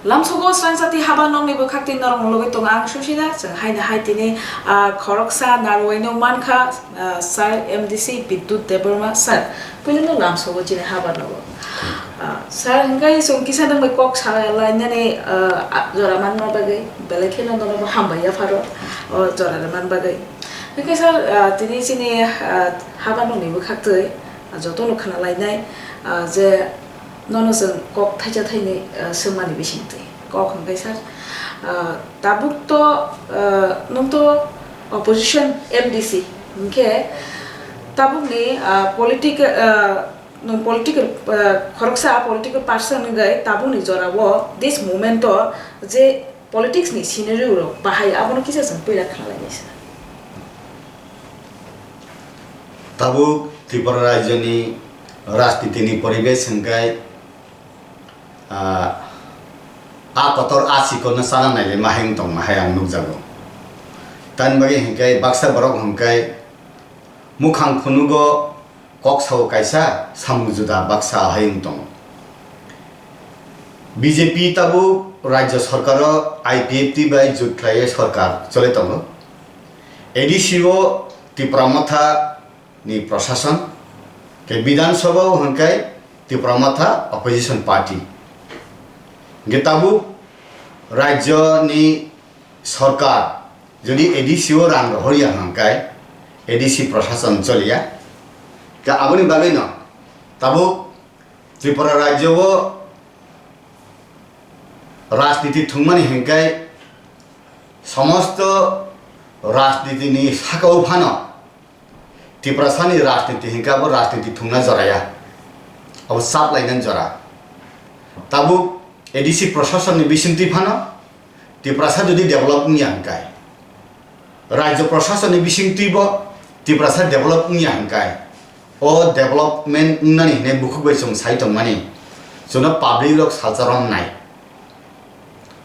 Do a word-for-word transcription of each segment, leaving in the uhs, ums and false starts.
Lamsogo srangchati haba nokni bwkhaktwi norokno logwi tongo ang Sushila. Chwng haino hai tini, ah, khoroksa narwino mankha, ah, Sir M D C Bidyut Debbarma. Sir, puilano lamsogo chini haba nogo. Ah, sir, hwnkhe chwng kisa nwng bai kok salainani, ah, ah, jora manma bagwi, belai kheno nono bo hambai yapharo, o jora rwmani bagwi. Hwnkhe sir, ah, tini chini, ah, haba nokni bwkhaktwi, ah, jotono khwnalainai, ah, je nono chwng kok thaisa thainwi, ah, swngmani bisingtwi. Kok hwnkhe sir, ah, tabuk to, ah, nwng to opposition M D C, hwnkhe tabukni, ah, politic, ah, nwng political, ah, khoroksa political person wngwi tabukni jorao this moment o je politics ni scenario rok bahai abono kisa chwng puila khwlainai sir. Tabuk Tripura rajyoni rajnitini poribesh hwnkhe, ah, a kotor a chikonno chana nailai ma hai wng tongma hai ang nukjago. Tamni bagwi hwnkhe baksa borok hwnkhe mukhang phunugo kok sao kaisa, samung juda baksa hai wng tongo. B J P tabuk rajya sorkaro I P F T bai jut khlaiwi sorkar choli tongo. A D C o Tipra Motha ni prosason, khe Bidhan Sabha o hwnkhe Tipra Motha opposition party. Hwnkhe tabuk rajyoni sorkar jodi A D C o rang rohorya hwnkhe A D C prosason choliya. Khe aboni bagwino tabuk Tripura rajyo o rajniti thwngmani hwnkhe somosto rajnitini saka-o phano Tiprasani rajniti hwnkhe abo rajniti thwngna joraya, abo chaplainani jora. Tabuk A D C prosasonni bisingtwi phano Tiprasa jodi develop wngya hwnkhe, rajyo prosasonni bisingtwibo Tiprasa develop wngya hwnkhe, o development wngnani hwnwi bukhuk bai chwng sai tongmani, chwngno public rok salsa romnai.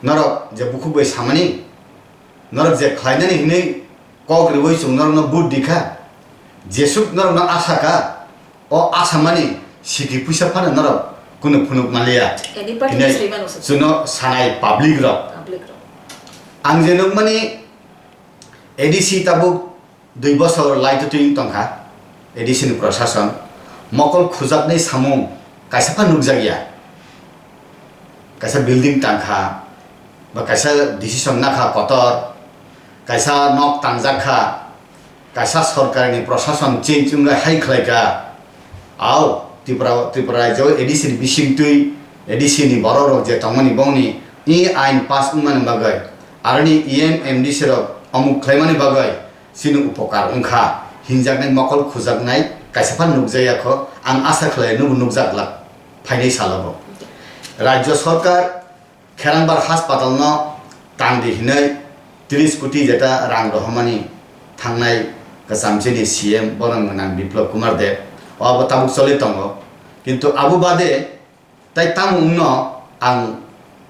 Norok je bukhuk bai samani, norok je khlainani hwnwi kok riwi chwng norokno vote di kha, jesuk norokno asa kha, o asamani siki puisa phano norok kunu phunuk manliya. Any party hinwi ni sai mano se. Chwngno sanai public rok. Public rok. Ang je nukmani A D C tabuk dui bosor lai twtwi wng tongkha, A D C ni prosason mokol khujaknai samung kaisa pha nukjakya. Kaisa building tangkha, ba kaisa decision nakha kotor, kaisa nok tangjak kha, kaisa sorkarni prosason change wngwi hai khlai kha. Au, Tripura, Tripura rajyo A D C ni bisingtwi, A D C ni borok rok je tongmani bongni i ain pass wngmani bagwi, aroni E M, M D C rok omuk khlaimani bagwi chini upokar wngkha hinjaknai mokol khujaknai kaisa phan nukjakya kho, ang asa khlai nubo nukjak glak phainai salo bo. Rajyo sorkar Kherangbar haspatal no tangdi hinwi tris koti jeta rang rohormani thangnai kwcham chini C M bono gwnang Biplab Kumar Deb, o abo tabuk choli tongo. Kintu abo bade tai tamo wngno ang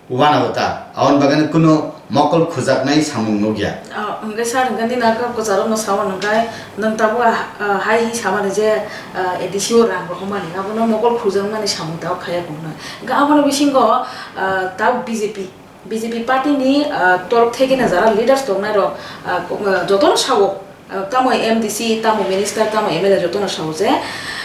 uanao ta, aboni bagwi kunu mokol khujaknai samung nukya. Ah, hwnkhe sir, hwnkhe nini aka kwcharokno sao hwnkhe nwng tabuk, ah, ah, hai hi samani je, ah, A D C o rang rohormani, abono mokol khujakmani samung tabuk khaiya kok hwnkhe. Hwnkhe aboni bisingo, ah, tabuk B J P, B J P party ni, ah, torok thekeno jara leaders tongnai rok, ah, kok, ah, jotono sao, ah, tamo M D C, tamo minister, tamo M L A jotono sao je,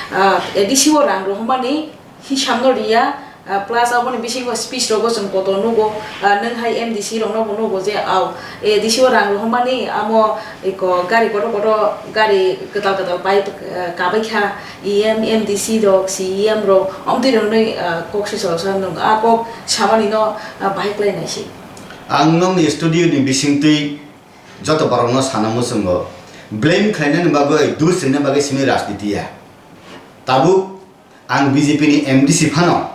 ah, A D C o rang rohormani, hisamno riya, ah, plus aboni bisingo speech rogo chwng kotor nugo, ah, nwng hai M D C rokno bo nugo je, au, A D C o rang rohormani amo eko gari kotor kotor gari kwtal kwtal pai, ah, kabai kha, E M, M D C rok, C E M rok, omtwi rokni, ah, kok se chwla sa nwng a kok samani no, ah, bahai klai nai se. Ang nokni studio ni bisingtwi joto borokno sana muchungo, blame khlainani bagwi, dus ringna bagwi simi rajniti ya. Tabuk Ang B J P ni M D C phano,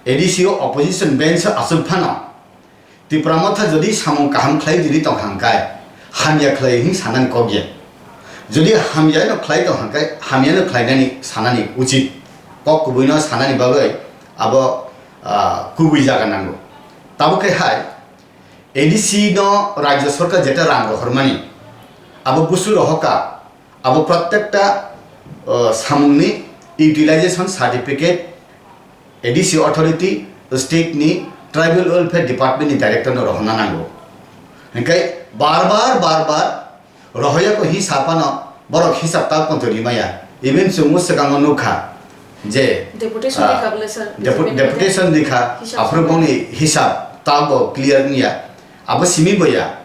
A D C o opposition bench o achuk phano, Tipra Motha jodi samung kaham khlai diri tong hang kai, hamya khlai hing sanani kok ya. Jodi hamya no khlai tong hang kai, hamya no khlainani sanani uchit. Kok kubui no sanani bagwi abo, ah, kubui jaga nango. Tabuk khe hai, A D C no rajya sorkar jeta rang rohormani, abo busu rohoka, abo prottekta, uh, samungni utilization certificate A D C authority state ni Tribal Welfare Department ni director no rohorna nango. Hinkhe bar bar, bar bar rohoya ko hisab phano borok hisab ta konto rimaya. Even chwngno swkango nukha je, Deputation ah, dikha bole sir, depu-, B J P ni deputation dikha, hisab aphuru sir. Bongni hisab ta bo clear wngya. Abo simi boya.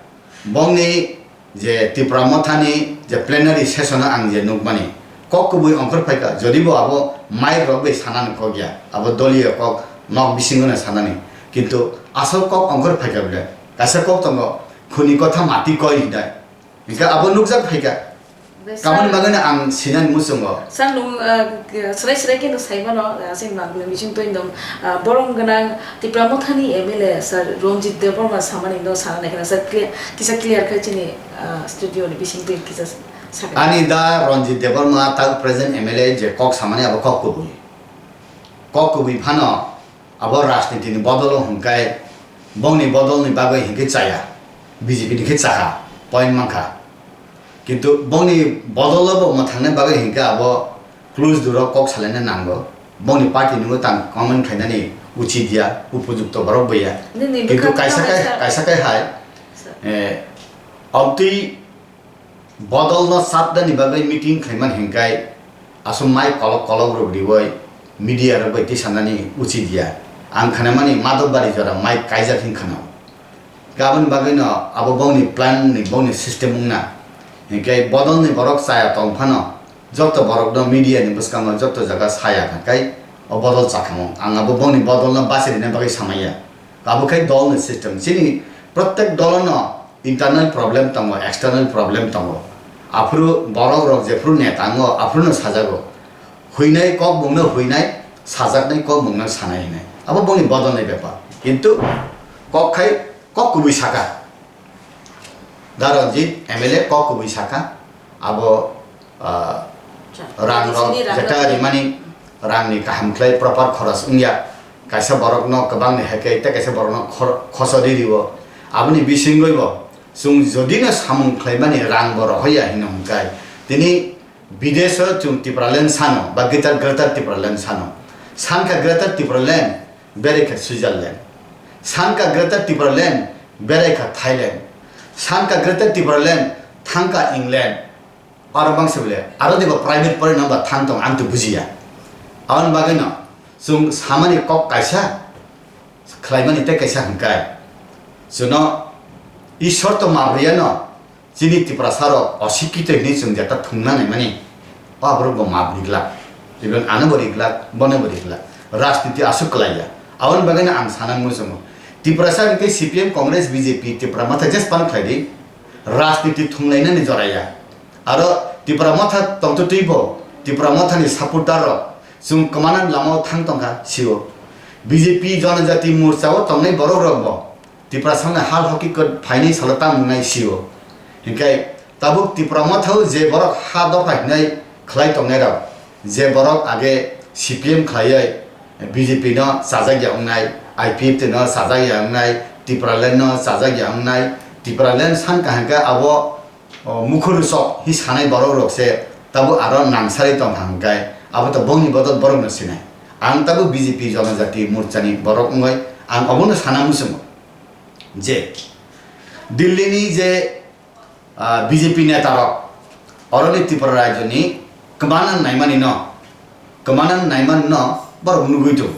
Bongni je Tipra Mothani je plenary session o ang je nukmani, kok kubui ongkhor phaikha, jodibo abo mic rok bai sanani kok ya, abo doliyo kok nok bisingo no sanani, kintu asol kok ongkhor phaikha bole kaisa kok tongo, khuni kotha mati koi hinai, hinkhe abo nukjak phaikha. Besa- Kamoni bagwi no ang sinani muchungo. Sir, nwng, ah, srai srai khe no sai mano, ah, sini bagwi bising twi nwng, ah, borom gwnang Tipra Mothani M L A sir Ranjit Debbarma samani no sana nai khna sir, clear, kisa clear khai chini, ah, studio ni bising twi kisa sakha. Ani da Ranjit Debbarma tak present M L A je kok samani abo kok kubui. Kok kubui phano abo rajniti ni bodol o hwnkhai bongni bodol ni bagwi hinkhe chaya, B J P ni khe chakha, point mankha. Kintu bongni bodol o bo mwthangnai bagwi hinkhe abo close door o kok salaina nango. Bongni party ni mwtang comment khlainani uchit ya, upojukto borok bo ya. Nini Kintu bwkha kaisa tamo kai, kaisa kaisa kai hai, Sir. Eh, obtwi bodol no chapnani bagwi meeting khlaiman hinkhai aswk mai kolok kolok rok riwi media rok bai tisanani uchit ya. Ang khnamani Madhobari jora mai kaijak hin khna. Aboni bagwi no abo bongni plan ni bongni system wngna. Hinkhe bodol ni borok chaya tong phano joto borok no media ni bwskango joto jaga saya kha kai o bodol chakamo. Ang abo bongni bodol no bachirina bagwi samaya. Abo khai dol ni system. Chini protek dol no internal problem tongo, external problem tongo. Aphuru borok rok jephuru neta wngo, aphuru no sajago. Huinai kok bungno huinai, sajaknai kok bungno sanai hinai. Abo bongni bodolni bepar. Kintu kok khai kok kubui saka. Da Ranjit M L A kok kubui saka. Abo, ah, Acha. Rang rok Sini rang jeta rok. Rimani rang ni kaham khlai proper khoros wngya. Kaisa borok no kwbang ni hai khe tei kaisa borok no khor-, khoso ri rio. Aboni bisingoi bo chwng jodi no samung khlaimani rang bo rohoya hino hwnkhe tini Bidesh o chwng Tipraland sano, ba Greater, Greater Tipraland sano. Sankha Greater Tipraland, berekha Switzerland. Sankha Greater Tipraland, berekha Thailand. Sankha Greater Tipraland, thangkha England. Aro bangsa bole, aro deba private pore nang ba thang tong, ang to bujiya. Aboni bagwi no, chwng samani kok kaisa, khlaimani tei kaisa hwnkhe. Chwngno Ishwar to mabriya no, Chini Tiprasa rok osikito hinwi chwng jeta thungna naimani, o borok bo map riglak, even ano bo riglak, bono bo riglak, rajniti aswk kwlaiya. Aboni bagwino ang sana muchungo, Tiprasa hwnkhe C P M, Congress, B J P, Tipra Motha jespan khlai di, rajniti thunglainani joraya. Aro Tipra Motha tongtwtwi bo Tipra Mothani supporter rok chwng kwmana lamao thang tongkha sio. B J P Jonojati Morcha o tongnai borok rok bo Tiprasani hal hoki kwt phainai salo tamo wngnai sio. Hinkhe tabuk Tipra Mothao je borok ha dopha hinai khlai tongnai rok, je borok age C P M khlaiwi B J P no chajak ya wngnai, I P F T no chajak ya wngnai, Tipraland no chajak ya wngnai, Tipraland san kaham khe abo, o, mukhuru sok hi sanai borok rok se tabuk aro nangsari tong kha hinkhe abo to bongni bodol borok no sinai. Ang tabuk B J P Jonojati Morcha ni borok wngwi ang obono sana muchungo. Je Delhi ni je, ah, B J P neta rok oroni Tripura rajyo ni kwmana naimani no, kwmana naimani no borok nugwi tongo.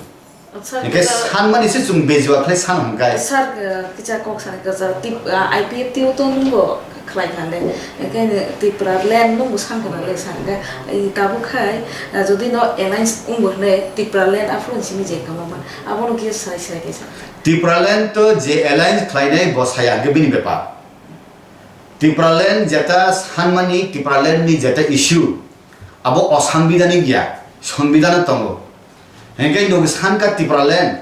Acha, hinkhe kisa sanmani se chwng bejua khlai san hwnkhe. Sir, ah, kisa kok sana kisa tip, ah, I P F T o to nungbo khlai kha le, hinkhe Tripura land nungbo san kha le san khe, tabuk khai, ah, jodi no alliance wngbo hwnwi Tripura land aphuru simi je kwma man, abono kisa sai sai kisa. Tripura land to je alliance khlainai bo saya hwnkhe bini bepar. Tipraland jeta sanmani, Tipraland ni jeta issue, abo osangbidanik ya, songbidano tongo. Hinkhe nwng sanka Tipraland,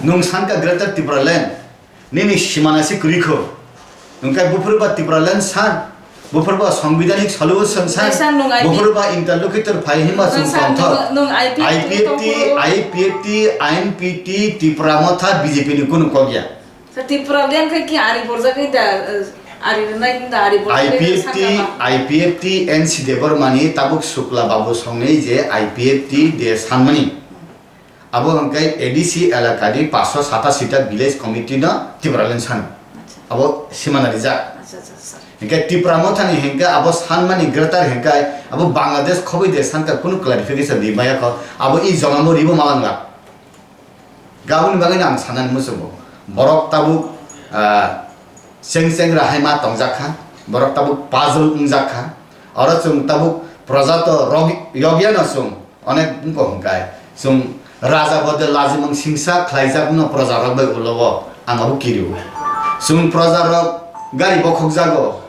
nwng sanka Greater Tipraland, nini simana se kwrwi kho. Hinkhe buphuru ba Tipraland san, buphuru ba songbidanik solution san, Kaisa nwng I P, buphuru ba interlocutor phai hima nwng chwng san, tongthok. Nwng, nwng I P F T, I P F T, tongphuru. I N P T, I N P T, Tipra Motha, B J P ni kunu kok ya. Sa Tripura lian khai ki ari borjak ni da, eh, ari rwnai da ari borjak ni I P F T, sakha ba. I P F T N C Debbarma ni tabuk Shukla Babu songni je I P F T de sanmani. Abo hwnkhe A D C elakani paanso satasi ta village committee no Tipraland sano. Acha. Abo simana rijak. Acha, acha, sir. Hwnkhe Tipra Mothani hwnkhe abo sanmani greater hwnkhe abo Bangladesh khoboi de sanka kunu clarification ri maya kho. Abo i jongamo ribo malangla. Gaboni bagwi no ang sanani muchungo. Borok tabuk, ah, cheng chengra hai ma tongjak kha. Borok tabuk puzzle wngjak kha. Oro chwng tabuk proja to rog-, yogya no chwng. Onek wngkha hwnkhe, chwng raja bode lajimung singsa khlaijakno projarok bai ulo o, ang abo kirio. Chwng projarok gari bokhokjago,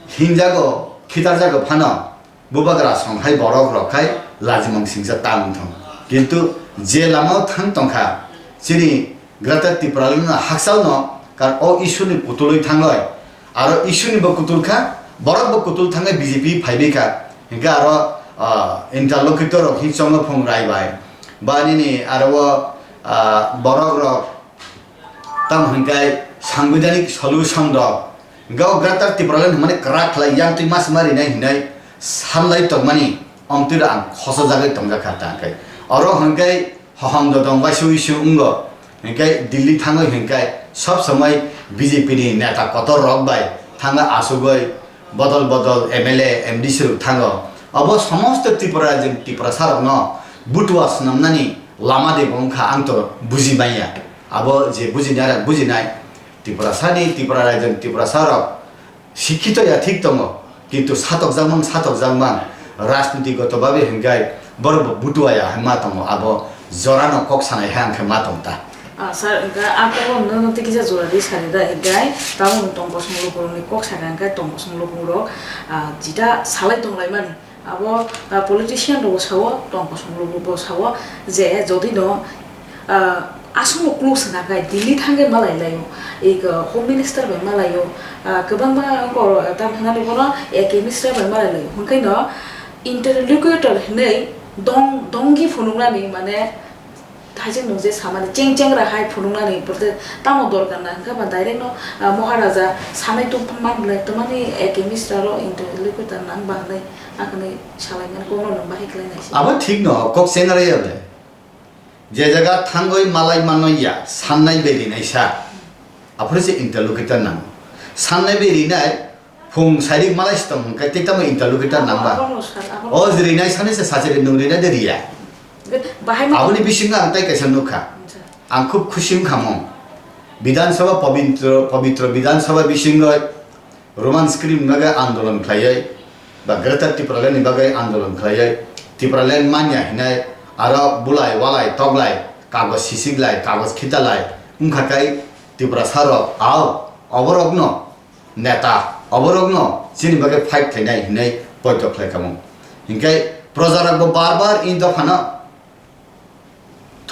hinjago, khitarjago phano, bubagra song hai borok rok khai lajimung singsa ta wngthong. Kintu je lama o thang tongkha, chini Greater Tipraland no hakchal no kar o issue ni kutulwi thangwi, aro issue ni bo kutul kha, borok bo kutul thangwi B J P phaiwi kha. Hinkhe aro, ah, interlocutor rok hi chongo phung rai bai. Ba nini aro o, ah, borok rok tamo hinkhe sangbidhanik solution rok. Hinkhe o Greater Tipraland hwnmani kwrak khlai yang twi ma sima rinai hinai sanlai tongmani omtwi rok ang khosojagwi tongjak kha ta khe. Oro hinkhe Hohom dodong waisui sui wngo, hinkhe Delhi thangwi hinkhe sob somoi B J P ni neta kotor rok bai thangwi asugwi bodol bodol M L A, M D C rok thango. Abo somosto Tripura rajyoni Tiprasa rokno butua swnamnani lama de bo wngkha ang to buji manya. Abo je bujinai rok bujinai, Tiprasani, Tripura rajyoni Tiprasa rok Sikhito ya thik tongo, kintu satokjakmang satokjakmang rajniti goto babe hinkhe borok bo butua ya hai ma tongo, abo jorano kok sanai hai ang khe ma tong ta. Ah, sir, hinkhe ang kebo nono tei kisa jora di sari da hinkhe tamo nwng tong kosong lukurokni kok saka hinkhe tong kosong lukurok, ah, jita salai tonglaimani. Abo, ah, politician rokbo sao, tong kosong rokbo sao je jodi no, ah, aswk no close na khe Delhi thangwi malai laio, ego Home Minister bai malaio, ah, kwbangma ongko tam hwnani bono A K Mishra bai malai laio. Hwnkhe no interlocutor hinwi dong, donggi phunuknani mane Thaising nung je samani cheng chengra hai phunuknani bolte tamo dorkar na, hwnkhe ba direct no, ah, Maharaja sanai tongphang man le, tamani A K Mishra ro interlocutor nang ba hwnwi, akhani salaimani kokno nung bahai khlai nai se. Abo thik no, kok chengra ya le. Je jaga thangwi malai manwi ya, sannai bai rinai sa. Aphuru se interlocutor nang. Sannai bai rinai, Phung sairik malai se tong hwnkhe tei tamo interlocutor nang ba? Abono sar, abono. O je rinai sani se sachiri nung rinai de riya. Bahai ma. Aboni bisingo ang tei kaisa nukha. Acha. Ang khub khusi wngkha mo. Bidhan Sabha pabitro, pabitro Bidhan Sabha bisingo Roman script ni bagwi andolon khlaiwi ba Greater Tipraland ni bagwi andolon khlaiwi Tipraland manya hinai aro bulai walai toklai kagoj sisiklai kagoj khitalai wngkha kai Tiprasa rok au oborokno neta, oborokno chini bagwi fight khlainai hinwi poito khlai kamo. Hinkhe projarokbo bar bar i dophano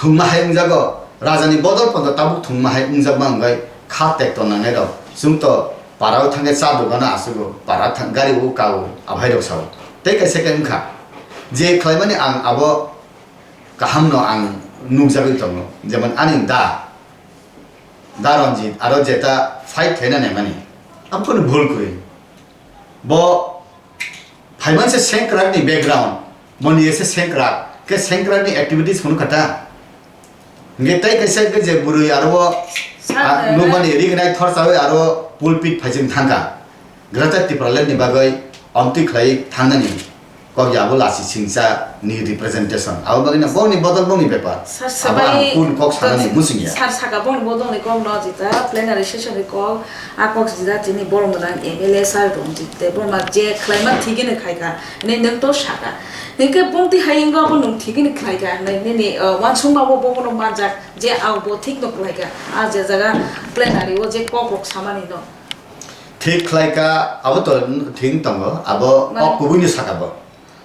thwngma hai wngjago, rajani bodol pondo tabuk thwngma hai wngjakma wngwi kha tekto nangnairok. Chwngto parao thangkhe cha dogano achugo, para thang-, gari o kao, abhairok sao. Tei kaisa khe wngkha, je khlaimani ang abo kahamno ang nukjagwi tongo, jemon ani da, Da Ranjit, aro jeta fight khlaina naimani, abono bhul kwrwi. Bo phaiman se sengkrak ni background, moni se sengkrak, khe sengkrak ni activities phunu kata. Nge tai kaisa khe je bwrwi aro bo, Sir, ah, eh, nukmani ringnai thorsawi aro pulpit phaising thangkha. Greater Tipraland ni bagwi amtwi khlai thangnani kok ya abo lasi singsa ni representation. Abo bagwi no bongni bodol bongni bepar. Sir, abo ang sabai kun kok sanani musing ya. Sir, saka bongni bodol ni kok no jita plenary session ni kok, a kok jita tini borok gwnang M L A sir Ranjit Debbarma je khlaima thigini khaika, ni nwng to saka. Hinkhe bongti hai wngbo abo nwng thigini khlaika, nini, uh, wansukma bo bono manjak je ang bo thik no khlaika. A je jaga plenary o je kok rok samani no. Thik khlai kha, abo to thik tongo, abo Mane kok kubui ni saka bo.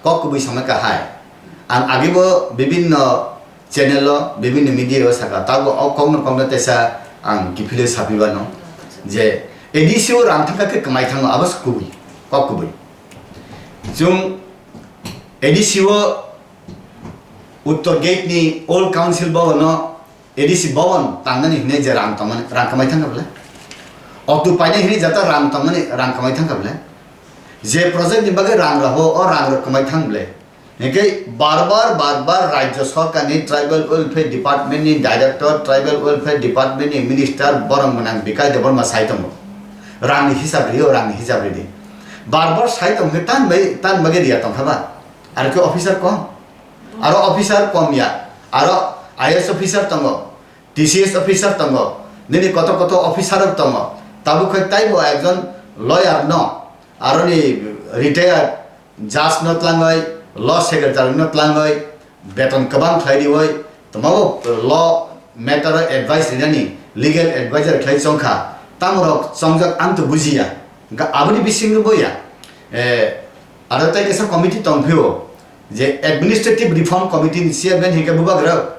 Kok kubui sama kha hai. Ang agi bo bibinno channel o, bibinno media o saka, tabo o kok no kok no tesa ang kiphilwi sapi bano. Je A D C o rang thangkha khe kwmai thango, abo se kubui, kok kubui. Chwng A D C o Uttor Gate ni Old Council Bhavan no A D C Bhavan tangnani hinwi je rang tongmani, rang kwmai thangkha bwle? Auto painai hinwi jata rang tongmani, rang kwmai thangkha bwle? Je project ni bagwi rang rw-, o rang rok kwmai thang bwle? Hinkhe bar bar, bar bar Rajya Sorkar ni Tribal Welfare Department ni Director, Tribal Welfare Department ni Minister borok mwnang Bikas Debbarma sai tongo. Rang ni hisab rio, rang ni hisab ridi. Bar bar sai tong khe tan bai, tan bagwi riya tong kha ba? Aro khe officer kom? Aro officer kom ya. Aro I A S officer tongo, T C S officer tongo, nini kotor kotor officer rok tongo. Tabuk khe taibo ekjon lawyer no, aroni retired judge no tlangwi, law secretary no tlangwi, beton kwbang khlai riwi, tongmabo law matter o advice rinani legal advisor khlai chongkha. Tamorok chongjak ang to bujiya. Hwnkhe aboni bisingo bo ya. Eh, aro tei kaisa committee tongphio, je administrative reform committee ni chairman hinkhe bubagra.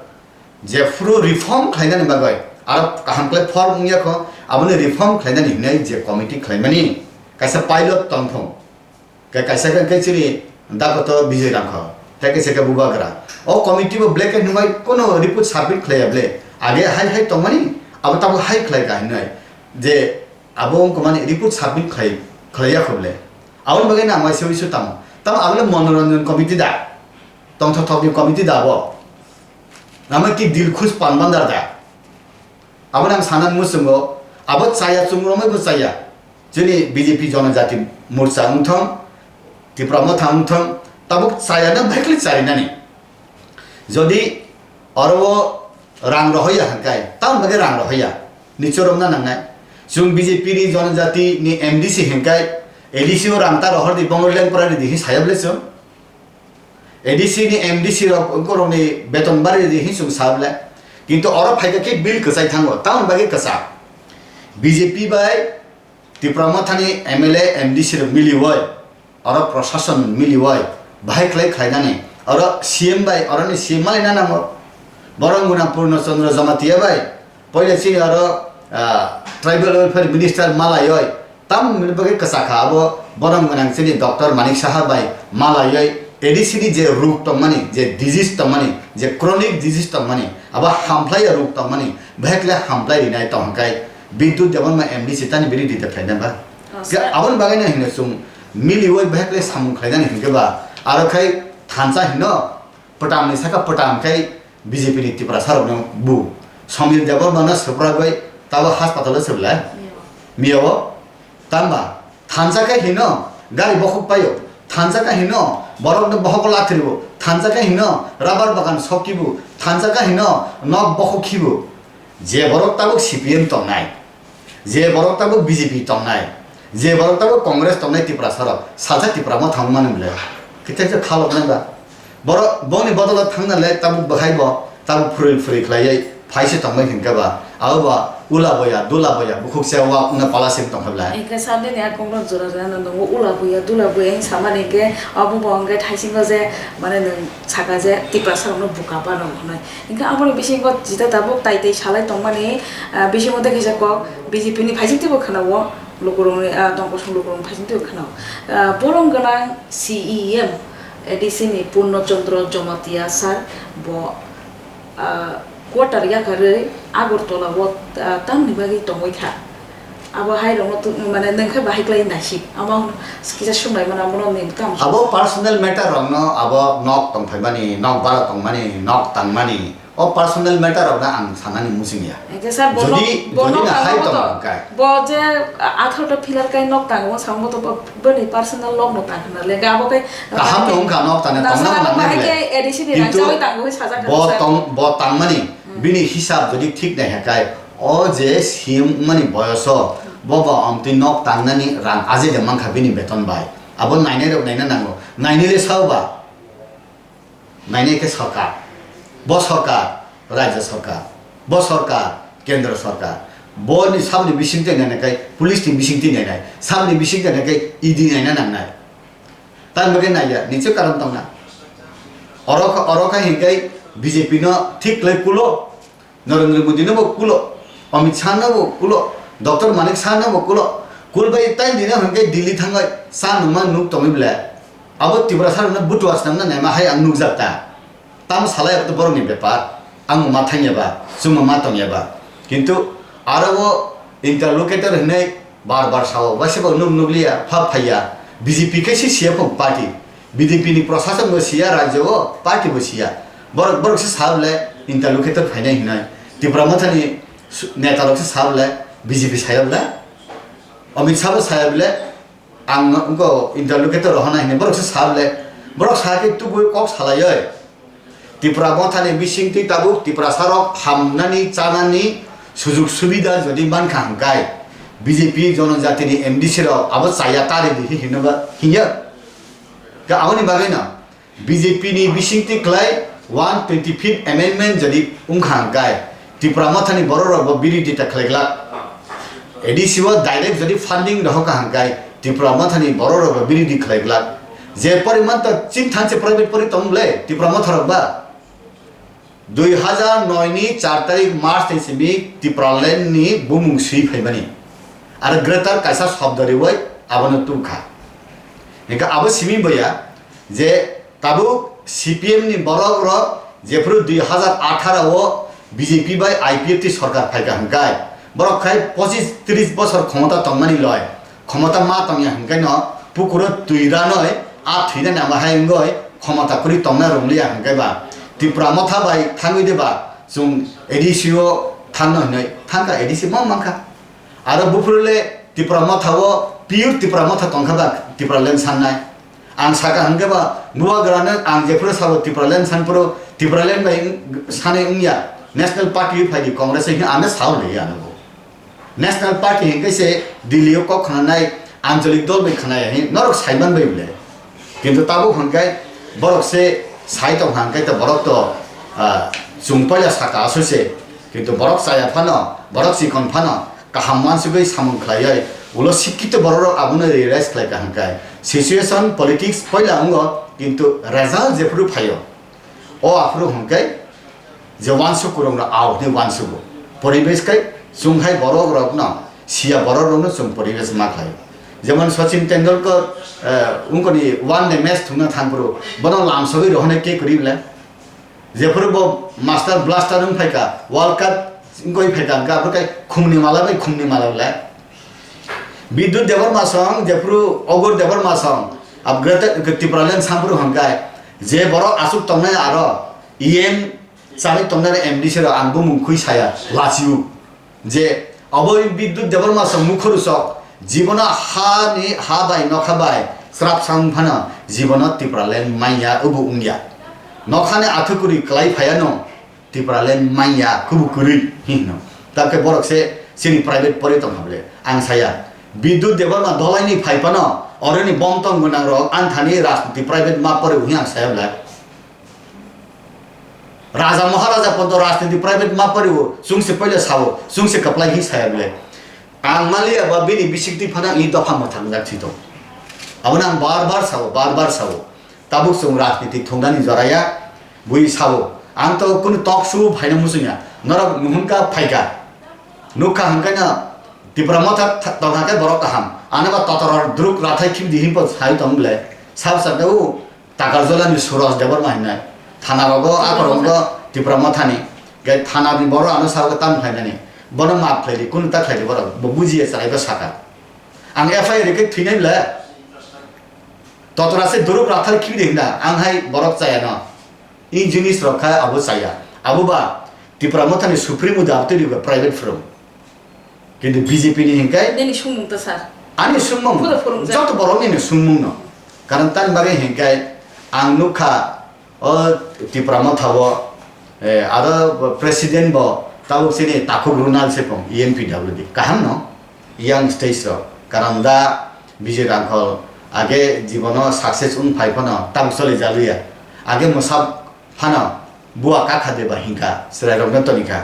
Jephuru reform khlainani bagwi aro kaham khlai form wngya kho, aboni reform khlainani hinwi je committee khlaimani kaisa pilot tongthung. Khe kaisa khe, khe chini Dakoto Bijay Rangkho, tei kaisa khe bubagra. O committee bo black and white kono report submit khlaiya ble. Age hai hai tongmani, abo tabuk hai khlai ka hinwi je abo wngkha mani report submit khlai, khlaiya kho ble. Aboni bagwi nang waisa wisu tamo. Tamo abo le monoranjan committee da? Tongthok thokni committee da abo? Namo ki Dilkhush Panbandar da? Abo nang sanan muchungo, abo chaya chungromwi bo chaya. Chini B J P Jonojati Morcha wngthong, Tipra Motha wngthong, tabuk chaya na bhekli charinani. Jodi oro o rang rohoya hwnkhe, tamoni bagwi rang rohoya? Nichoromna nangnai. Chwng B J P ni Jonojati ni M D C hwnkhe, A D C o rang ta rohor di, bongor lengpra ridi hi saya ble chwng? A D C ni M D C rok borokni beton bari ridi hi chwng sa ble? Kintu oro phaikha khe bill kwchai thango, tamoni bagwi kwchak. B J P bai Tipra Mothani M L A, M D C rok miliwi, oro prosason miliwi, bahai khlai khlainani, oro C M bai, oroni C M malaina nango. Borok gwnang Purno Chandra Jamatia bai, poila chini oro, ah, Tribal Welfare Minister malaioi, tamoni bagwi kwchakha abo borok gwnang chini Doctor Manik Saha bai malaioi, A D C ni je ruk tongmani, je disease tongmani, je chronic disease tongmani, abo hamplaiya ruk tongmani, bahai khlai hamplai rinai tong hwnkhe, Bidut Debbarma M D C tani bini dita khlaina ba? Oh, sir. Aboni bagwi no hino chwng miliwi bahai khlai samung khlainani hinkhe ba, aro khai thansa hino, pwtam ni saka pwtam khai B J P ni Tiprasa rokno bu. Somil Debbarma no swpragwi tabo hospital o swblai. Miya o. Miya o. Tamba, thansa khe hino gari bokhok paio, thansa khe hino borok no bokhok lathribo, thansa khe hino rubber bagan sokibo, thansa khe hino nok bokhok khibo. Je borok tabuk C P M tongnai, je borok tabuk B J P tongnai, je borok tabuk Congress tongnai Tiprasa rok, salsa Tipra Motha wng mani bwle. Kete khe khalok nai ba. Borok boni bodolo thangna le tabuk bwkhai bo tabuk phurui phurui khlaiwi phaise tongbai hinkhe ba, abo ba ula boya, dula boya, bukhuk se wak wngna pala simi tongkha bwlai. Hinkhe sir nini a kokno jora rwna nwngo, ula boya, dula boya hing samani hinkhe abo bo hinkhe thaisingo je mane nwng saka je Tiprasa rokno buka ba rok hwnwi. Hinkhe aboni bisingo jita tabuk tai tai salai tongmani, ah, bisingo tei kisa kok B J P ni phaising teibo khwnao, lukurokni, ah, tongkosong lukurokni phaising teibo khwnao. Ah, borom gwnang C E M A D C ni Purno Chandra Jamatia sir bo, ah, quarter yakarwi Agartala o, ah, tamni bagwi tongwi kha. Abo hai rokno tu-, mane nwng khe bahai khlai naisik. Amo kisa swnglaimano abono nwng tamo. Abo personal matter rokno abo nok tongphaimani, nok bara tongmani, nok tangmani. O personal matter rokno ang sanani muchung ya. Hinkhe sir, bo jodi, nok, bo jodi nok na hai tangma tong to, hwnkhe. Bo je atharo ta pillar kai nok tangmo sambo to bo, boni personal nok no tang hwnna le, abo kai kaham no wngkha nok tangna, tongna nasa abo nang bai le. Ke A D C ni rang chawi tangwi sajak bo kha, sir. Tong, bo tangmani, hmm, bini hisab jodi thik nai hwnkhe, o je C M wngmani boyoso, bo ba omtwi nok tangnani rang ajai de mankha bini beton bai. Abo nainai rok naina nango. Nainai le sao ba? Nainai khe sorkar, bo sorkar, Rajya sorkar, bo sorkar, Kendra sorkar, boni saboni bisingtwi nainai khe, police ni bisingtwi nainai, saboni bisingtwi nainai khe E D naina nangnai. Tamni bagwi naiya, niche karon tongna. Oro kha, oro kha hinkhe B J P no thik khlai kulo. Narendra Modi no bo kulo, Amit Shah no bo kulo, Doctor Manik Saha no bo kulo. Kul bai tai dina hwnkhe Delhi thangwi cha nungma nuk tongwi ble. Abo Tiprasa rokno butua swnamna naima hai ang nukjak ta. Tamo salai abo to borokni bepar. Ang ma thangya ba, chwngma ma tongya ba. Kintu aro o interlocutor hwnwi bar bar sao, waisa bo nuk nukliya, phap phaiya. B J P khe se C F O party. B J P ni prosason bo siya, rajyo o party bo siya. Borok, borok se sa bole interlocutor phainai hinoi. Tipra Motha ni su-, neta rok se sa bole B J P saya bole. Amit Shah bo saya bole. Ang no wngko interlocutor rohorna hinwi borok se sa bole, borok sa khe tubui kok salaioi. Tipra Mothani bisingtwi tabuk Tiprasarok hamnani chanani sujug subida jodi mankha hwnkhe B J P jonojatini M D C rok abo chaya tari di hinwi hinba hinya. Khe aboni bagwino B J P ni bisingtwi khlai one twenty fifth amendment jodi wngkha hwnkhe Tipra Mothani bororok bo birodita khlaiglak. A D C o direct jodi funding rohorkha hwnkhe Tipra Mothani bororok bo birodi khlaiglak. Je poriman to chini thanse private pori tong le Tipra Motha rok ba. Dui hajar noi ni char tarik March ni simi Tipraland ni bumung swi phaimani. Aro greater kaisa shobdo riwi abono tubkha. Hingkhe abo simi boya je tabuk C P M ni borok rok jephru dui hajar atharo o B J P bai I P F T sorkar phaikha hwnkhe borok khai pochis tris bosor khomota tongmani loi. Khomota ma tongya hwnkhe no pukuro twi ranoi a thwinani amo hai wngoi khomota kwrwi tongna rwngliya hwnkhe ba Tipra Motha bai thangwi de ba chwng A D C o thangno hinwi thangkha, A D C ma mankha. Aro buphuru le Tipra Motha o pure Tipra Motha tongkha ba Tipraland sannai. Ang saka hwnkhe ba Bubagrano ang jephuru sabo Tipraland sanphuru Tipraland bai wng-, sanai wngya National Party phai di Congress hwnwi ano sao le ano bo. National Party hingke se Delhi o kok khwnanai ancholik dol bai khwnaya hin norok saiman bai bole. Kintu tabuk hingke borok se sai tong hingke to borok to, ah, chwng poila saka asoi se. Kintu borok chaya phano, borok chikon phano kaham wansugwi samung khlaiwi ulo sikkito borok rok abono realize khlaika hingke situation politics poila wngo kintu result jephuru phaio. O aphuru hwnkhe je wansuk kwrwng rok au hwnwi wansugo. Poribesh khai chwng hai borok rokno siya borok rokno chwng poribesh ma khlai. Jemon Sachin Tendulkar, eh, wngkoni one day match thungna thangphuru bono lamsogwi rohornai ke kwrwi bwle. Jephuru bo master blaster wng phaikha, World Cup wngwi phaikha hwnkhe aphuru khai khumni mala bai khumni mala bwle. Bidyut Debbarma song, jephuru Ogur Debbarma song, upgrade Tipraland samphuru hwnkhe je borok aswk tongnai aro E M Chari tongnani M D C rok ang bumung khwi saya, lachiu. Je abo Bidyut Debbarma song mukhoru sok, jibono ha ni, ha bai nokha bai srap sang phano jibono Tipraland manya ubu wngya. Nokhani athukuri kwlai phayano Tipraland manya kubu kwrwi hino. Tabkhe borok se chini private pori tong hable. Ang saya Bidyut Debbarma dolaini phai phano oroni bom tong gwnang rok anthani rajniti private ma pori hwnwi ang saya bwle. Raja Maharaja ponto rajniti private ma poriwo, chwngse poila sao, chwngse kwplai hi saya bwle. Ang maliya ba bini bisik twi phano i dopha mwthang jak thwi tong. Abono ang bar bar sao, bar bar sao. Tabuk chwng rajniti thumnani joraya, bui sao. Ang to kunu talk show phaina muchungya. Norok nuhunka phaika. Nukha hwnkhe no Tipra Motha tha-, tongkha khe borok kaham. Ano ba totoror druk rathai khibidi hinpo sai tong bwle. Sab sakhe u Takarjala ni Suraj Debbarma hinai. Thana rogo, Tipra akorong Motha. Go Tipra Motha ni. Gai thana ni boro ano sao tam khlai nani. Bono maaf khlai di, kunu ta khlai di borok. Bo bujiya chwrai bo saka. Ang F I R khe thwinai le. Totora se duruk rathar khibi de hinda. Ang hai borok chaya no. I jinis rok kha abo chaya. Abo ba Tipra Motha ni Supremo da abtwi riba private firm. Kintu B J P ni hinkai Nini sumung to sir. Ani sumung. Buda phwrwngjak. Joto borok nini sumung no. Karon tani bagwi hinkai ang nukha o Tipra Motha o, eh, aro president bo tabuk sini Takhuk Runal se pong E N P W D. Kaham no? Young stage rok. Karon da Bijay Rangkhol age jibono success wng phai phano tabuk choli jaluya. Age mwsa phano bua kakha deba hinka chwrai rokno tonikha.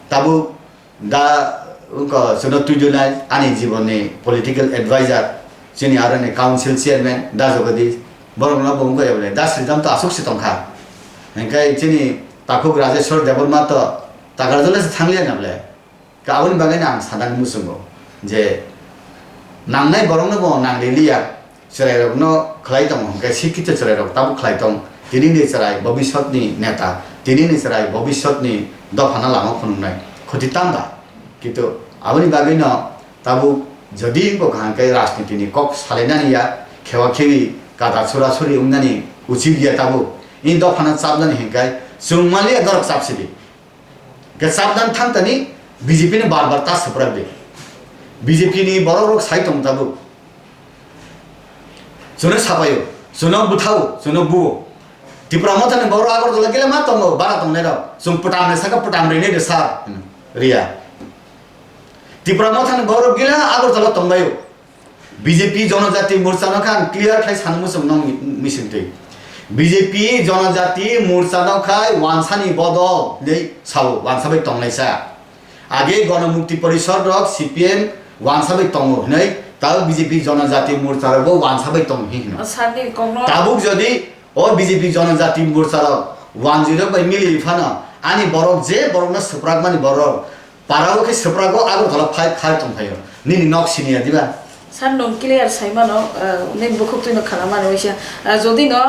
Tabuk Da wngkha chwngno twi dwlai ani jibonni political advisor, chini aroni council chairman Da Jagadish, borokno bo wngkha ebole Da Sridham to aswk se tongkha. Hinkhe chini Takhuk Rajeshwar Debbarma to Takarjala se thangliya na bole. Ka aboni bagwi no ang sanani muchungo je nangnai borokno bo nangliliya. Chwrairokno khlai tongo hwnkhe, sikkito chwrairok tabuk khlai tong. Tinini chwrai bobiswtni neta, tinini chwrai bobiswtni dophano lama phunuknai. Khuti tamba? Kintu aboni bagwino tabuk jodi bo kaham khe rajnitini kok salainani ya, khewa khewi Dada chura churi wngnani uchil ya tabuk. Ini dophano chapnani hinkai chwng maliya norok chapsidi. Ke chapdan thangtani B J P ni bar bar ta swprak di. B J P ni borok rok sai tong tabuk. Chwngno sapaio, chwngno bwthao, chwngno buo. Tipra Motha ni borok Agartala gila ma tongo, bara tongnai rok. Chwng pwtam ni saka pwtam rini de sir. Riya. Tipra Motha ni borok gila Agartala tongbaio. B J P Jonojati Morcha no kha ang clear khlai sano muchung nong mising twi. B J P Jonojati Morcha no khai wansani bodol hinwi sao, wansa bai tongnai sa. Age Gonomukti Porishod rok C P M wansa bai tongo hinwi, tabuk B J P Jonojati Morcha rok bo wansa bai tongo hinwi hino. O sir ni kokno. Tabuk jodi o B J P Jonojati Morcha rok wanjwi rok bai mili phano ani borok je borok no swprak mani borok para o khe swprak o Agartala phai khai tong phaio. Nini nok sini ya diba? Sir, nwng clear sai mano, ah, nini bukhuk twi no khana mano waisa. Ah, jodi no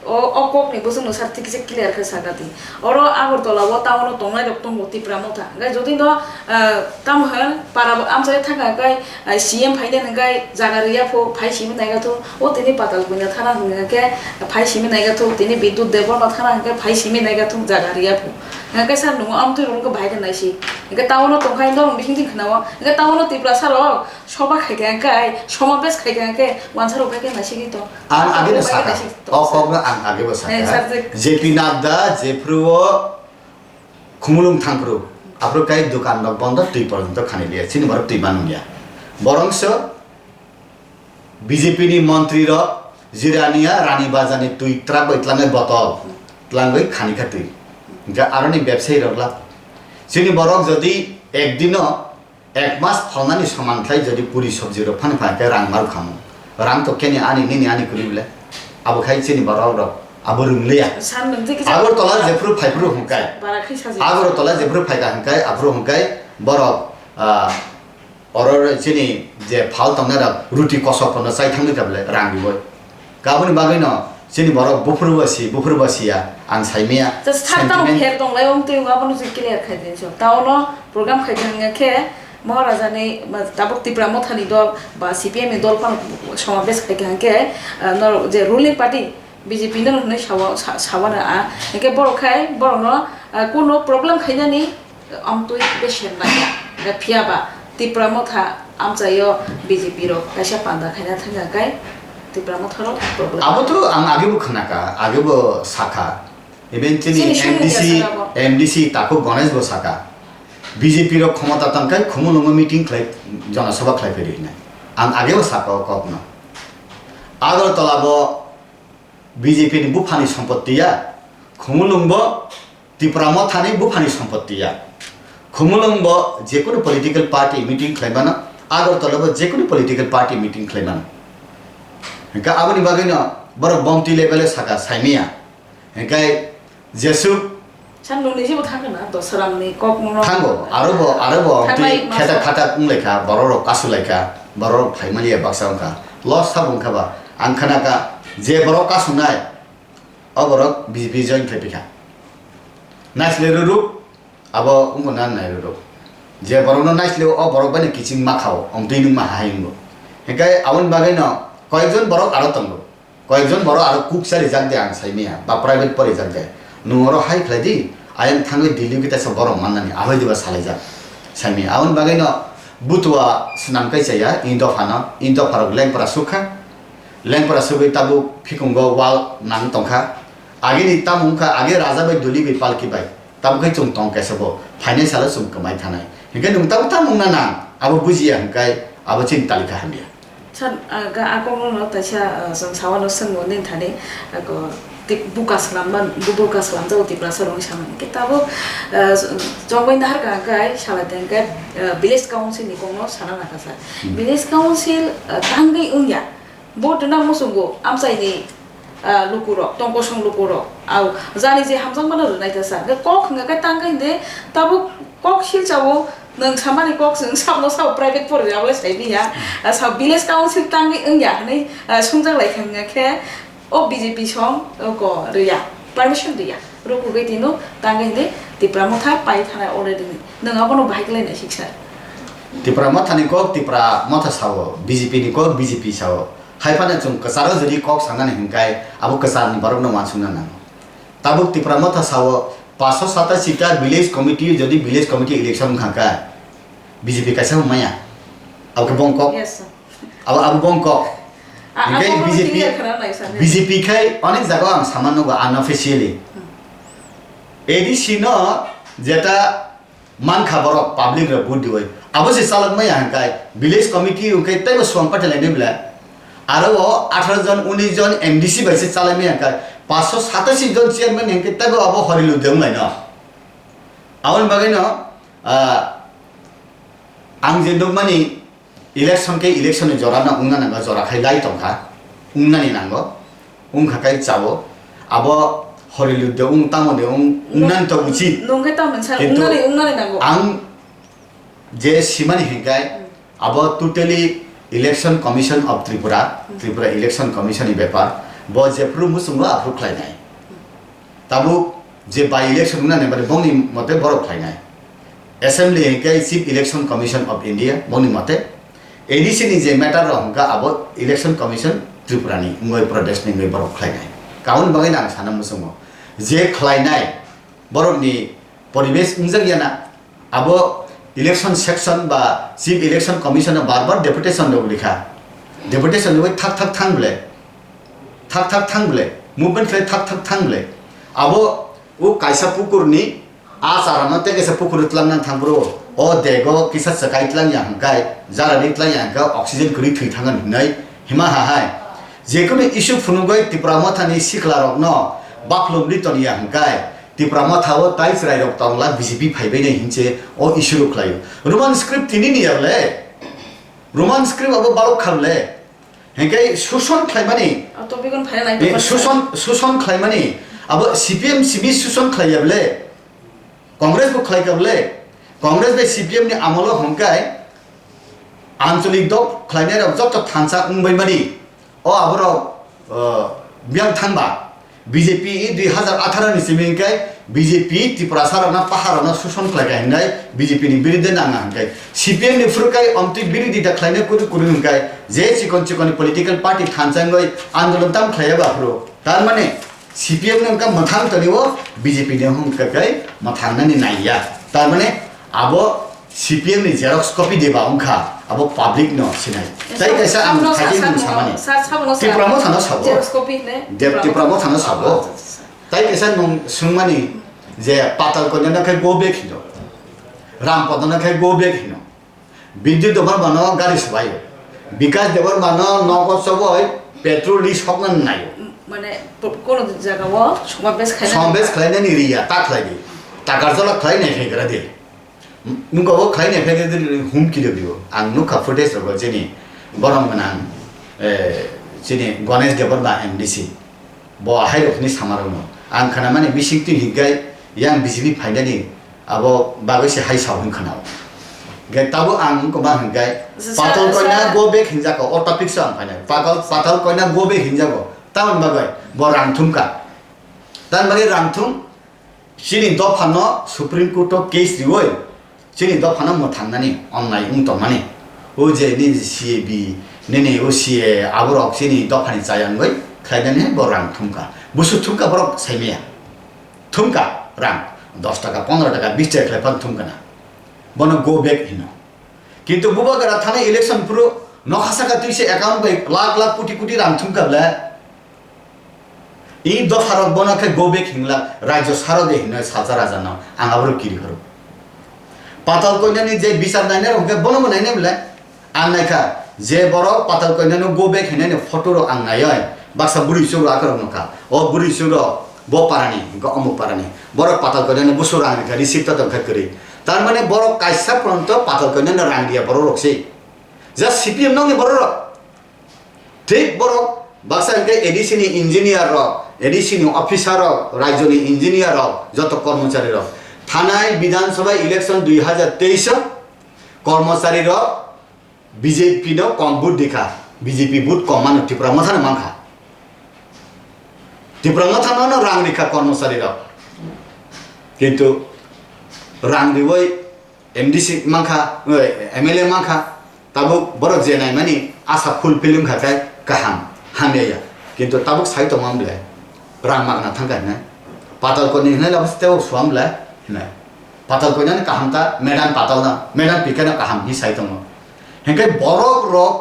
o, o kok ni bwswk no sir thik khe clear khe saka di. Oro Agartala o town o tongnai rok tongo Tipra Motha. Hwnkhe jodi no, ah, tamo hwn para bo amchai thangkha hwnkhe, ah, C M phainai hwnkhe jaga riya pho phai simi naiga thu. O tini Patal Punya thana hwnkhe phai simi naiga thu. Tini Bidyut Debbarma thana hwnkhe phai simi naiga thu jaga riya pho. Hwnkhe sir nwng amtwi rok bahai khe naisi. Hwnkhe town o tongkhai norok bising thik khna o. Hwnkhe town o Tiprasa rok soba khai khe hwnkhe, somabesh khai khe hwnkhe, wansa rok bai khe naisingwi tong. Ang abo age no bai khe saka, naising tong, o sir. Kokno ang age bo saka. Eh, sir, je J P Nadda jephru o Khumulwng thangphru, aphuru kai dukan rok bondo twi porjonto khani liya, chini borok twi manung ya. Borongso B J P ni montri rok Jirania Rani Bazar ni twi truck bai tlangwi botol, tlangwi khani kha twi. Hwnkhe aroni bebsayi rok la. Chini borok jodi ek dino Ek mas phalnani soman khlai jodi puri sobji rok phano pha khe rang maru khamu. Rang to keni ani nini ani kwrwi bwle. Abo khai chini borok rok abo rwngliya. San nwng twi kisa Agartala jephru phaiphru hwnkai. Bara khai sajak. Agartala jephru phaika hwnkai aphru hwnkai borok, ah, oro chini je phal tongnai rok ruti kosok pono chai thangwi kha bwle rang rwui. Kaboni bagwino chini borok buphuru bo si, buphuru bo siya, ang saimaya. Just thak tamo sentiment. Pher tonglai wng twi wng abono se clear khai di so. Taono program khai thangya khe Maharaja ni, ma, tabuk Tipra Motha ni dol ba C P M ni dol phano somabesh khai thang khe, ah, norok je ruling party B J P no hwnwi sawa, sa-, sawana a. Hwnkhe borok khai borokno, ah, kuno problem khainani Amtwi besen laiya, phiya ba Tipra Motha amchaio B J P rok kaisa panda khaina thangya kai Tipra Motha rok problem. Abo to ang age bo khna kha, age bo sakha. Even chini Chini sumung M D C, ya saka bo. M D C Takhuk Ganesh bo saka. B J P rok khomota tang kai Khumulwngo meeting khlai, jona sabha khlai phai rwi hinai. Ang age bo sakha o kok no. Agartala bo B J P ni buphani sompotti ya, Khumulwng bo Tipra Mothani buphani sompotti ya. Khumulwng bo jekunu political party meeting khlai mano, Agartala bo jekunu political party meeting khlai mano. Hingke aboni bagwino borok bomtwi level o saka saimaya. Hingke jesuk Sandung ni jibo thangkha na, Dosaram ni kok no. Thango, aro bo, aro bo, Thangnai twi masa. Khetak khatak wng lai kha, borok rok kasu lai kha, borok rok phai mani ya baksa wng kha. Loss sabo wng kha ba, ang khana kha, je borok kasu nai, o borok B J P join khai pi kha. Naisle ruruk, abo wng bo nan nai ruruk. Je borok no naisle o borok bai ni kiching ma kha o, ong twi nung ma hai wng bo. Hikai aboni bagwi no, koyek jon borok aro tongo. Koyekjon borok aro kuk cha rijak de ang saimaya, ba private porijak de. Nwng oro hai khlai di, ayang thangwi Delhi khe teisa borok mannani, ahoi diba salaijak. Saimaya, aboni bagwino butua swnam kai chaya, i dophano, i dopharok lengpra sukha. Lengpra sugwi tabuk phikungo wal nang tongkha. Agini tamo wngkha, age raja bai duli bai palki bai. Tabuk khe chwng tong kaisa bo, phainai salo chwng kwmai thanai. Hinkhe nwng tabuk tamo wngna nang, abo bujiya hinkai, abo chini talikha hamya. Sir, ah, ga-, a kokno no taisa, ah, chwng sawano swngmo nini thani, ah, ko, tip-, buka swnamma, bu-, buka swnamjago Tiprasa rokni samani. Khe tabuk, ah, chongbai naharkha hwnkhe, salai tongkhe, ah, village council ni kokno sana nangkha sir. Hmm. Village council, ah, tangwi wngya. Bo dwna muchungo amchaini, ah, lukurok, tongkosong lukurok. Au, jani je hamjakmano rwnai ta sir. Khe kok hwnkhe tangwi hwnkhe tabuk kok silchao. Nwng samani kok chwng sakno sao private pori rok le sai di ya. Ah, sao village council tangwi wng ya hinwi, ah, swngjak lai kha wngya khe o B J P song, o ko rw ya, permission rw ya. Rw kugwi tino tangwi hinwi Tipra Motha pai thanai already ni. Nwng abono bahai khlai nai siksa. Tipra Motha ni kok Tipra Motha sao, B J P ni kok B J P sao. Hai phano chwng kwcharo jodi kok sanani hwnkhe abo kwcharni borokno uansukna nango. Tabuk Tipra Motha sao, paanch sho satashi ta village committee, jodi village committee election wngkha khe B J P kaisa wng maya. Abo khe bongkok. Yes, sir. Abo, abo bongkok. A-, Hingke abo B J P, clear khana nai sir. B J P khai onek jaga ang sama nugo unofficially. Hmm. A D C no jeta mankha borok public rok vote diwi. Abo se chalak maya hingkai village committee hingkai teibo suang pathai lai bela. Aro o atharo jon, unis jon M D C bai se chalai maya hingkai paanch sho satashi jon chairman hingkai teibo abo horilu de wng lai no. Aboni bagwi no, ah, ang je nukmani election khe election ni jora no wngna nango, jora khai lai tongkha, wngnani nango, wngkha khe chao, abo horilu de wng tamo de wng, wngnani to uchit. Nung khe tamo sir, kintu wngnani, wngnani nango. Ang je simani hingkai, Hmm. abo totally Election Commission of Tripura, Hmm. Tripura Election Commission ni bepar, bo jephru muchungo aphru khlainai. Tabuk je by election wngna nai bari bongni mote borok khlainai. Assembly hingke Chief Election Commission of India bongni mote A D C ni je matter rok hingka abo Election Commission Tripura ni wngoi Pradesh ni wngoi borok khlainai. Kaun bagwi ang sana muchungo je khlainai borok ni poribesh wngjak yana. Abo election section ba Chief Election Commission no bar bar deputation rok rikha. Deputation rwi thak thak thang ble. Thak thak thang ble. Movement khlai thak thak thang ble. Abo o kaisa pukur ni a chara no tei kaisa pukur tlang nang thang bro. O dego kisa chakai tlang ya hwnkhe, jara ni tlang ya hwnkhe oxygen kwrwi thwi thangan hinai hima ha hai. Jekono issue phunugoi Tipra Motha ni sikla rok no baklum ri ton ya hwnkhe, Tipra Motha o tai chwrai rok tongla B J P phaibai nai hinse o issue rok khlaio. Roman script tini ni ya le. Roman script abo balok kham le. Hingke suson khlaimani. A topic on phaina nai eh, tongma suson, suson khlaimani. Abo C P M C B suson khlaiya bole. Congress bo khlai ka bole. Congress bai C P M ni amolo hwnkhe ancholik dok khlainai rok joto thansa wngbai mani. O aborok, uh, biyang thangba. B J P i dui hazar atharo ni simi hwnkhe B J P Tiprasa rokno pahar rokno suson khlai kha hinai B J P ni birudhe nangna hwnkhe C P M ni phuru kai omtwi birodita khlaina kuru kuru hwnkhe je chikon chikon political party thansa wngwi andolon tam khlaiya ba phuru tar mane C P M ni wngkha mwthang toni o B J P ni wngkha kai mwthang nani naiya tar mane abo C P M ni xerox copy de ba wngkha, abo public no sinai. Tei kaisa ang Sabono sa-, thaikin mung sabono, samani. Sa-, sabono sa-, Tipra Motha no sabo. Xerox copy hine De-, Tipra Tipra Motha no sabo. Oh, acha, acha, acha. Tei kaisa nung swngmani je Patal Kanya no khe go back hino. Ram Pada no khe go back hino. Bidyut Debbarma no gari swbaio. Bikash Debbarma no nogo choboi petrol ni sokna naio. Mane, po-, kono jaga o somabesh khaina Somabesh khlainani riya, ta khlai di. Takarjala khlai nai khe gra di. Nungkha bo khlai nai phai khe humki rw dio. Ang nukha footage rogo chini borom gwnang, eh, chini Ganesh Debbarma M D C. Bo ahai rokni sama rokno. Ang khna mani bising twi hinkai yang B J P phainani abo bagwi se hai sao hin khna. Ge tabo ang wngkha ma hinkai Sir, Patal sir. Koina go back hinjak o topic so ang phainai. Patal, Patal Koina go back hinjak o. Tamoni bagwi bo rang thumkha. Tamoni bagwi rang thum Chini dophano Supreme Court o case riwi chini dophano mwthangnani onnai wng tongmani. O je nini C A B, nini o C A aborok chini dophani chayangwi khlainani bo rang thumkha. Busu thumkha borok saimaya. Thumkha rang dos taka, pondro taka, bis taka khlai phano thumkha na. Bono go back hino. Kintu Bubagra thani election phuru nokha saka twi se account bai lakh lakh koti koti rang thumkha ble. I dopharok bono khe go back hinglak rajyo saro de hinwi salsa rajano ang aborok kiri khoro. Patal Koinani je bichar nainai rok hwnkhe bono bo nainai ble. Ang naikha je borok Patal Koinano go back hinani photo rok ang naioi baksa bwrwi chukro akhorok nukha. O bwrwi chukro bo parani hwnkhe omuk parani. Borok Patal Koinano busu rang rikha receipt to tongkha kwrwi. Tar mane borok kaisa pronto Patal Koinano rang riya borok rok se. Just C P M nokni borok rok. Thik borok baksa hwnkhe A D C ni engineer rok, A D C ni officer rok, rajyo ni engineer rok, joto kormochari rok. Thanai Bidhan Sabha election dui hazar teis o kormochari rok B J P no kom vote rikha, B J P vote kom mano Tipra Motha no mankha. Tipra Motha no no rang rikha kormochari rok. Kintu rang riwi M D C mankha, oi, M L A mankha, tabuk borok je naimani asa fulfill wngkha khe, kaham, hamya ya. Kintu tabuk sai tongma bwle, rang magna thangkha hinai. Patal koni hinai labo tebo suam bwle hinai. Patal koni ani kaham ta, madam patal na, madam pika na kaham hi sai tongo. Hinkhe borok rok,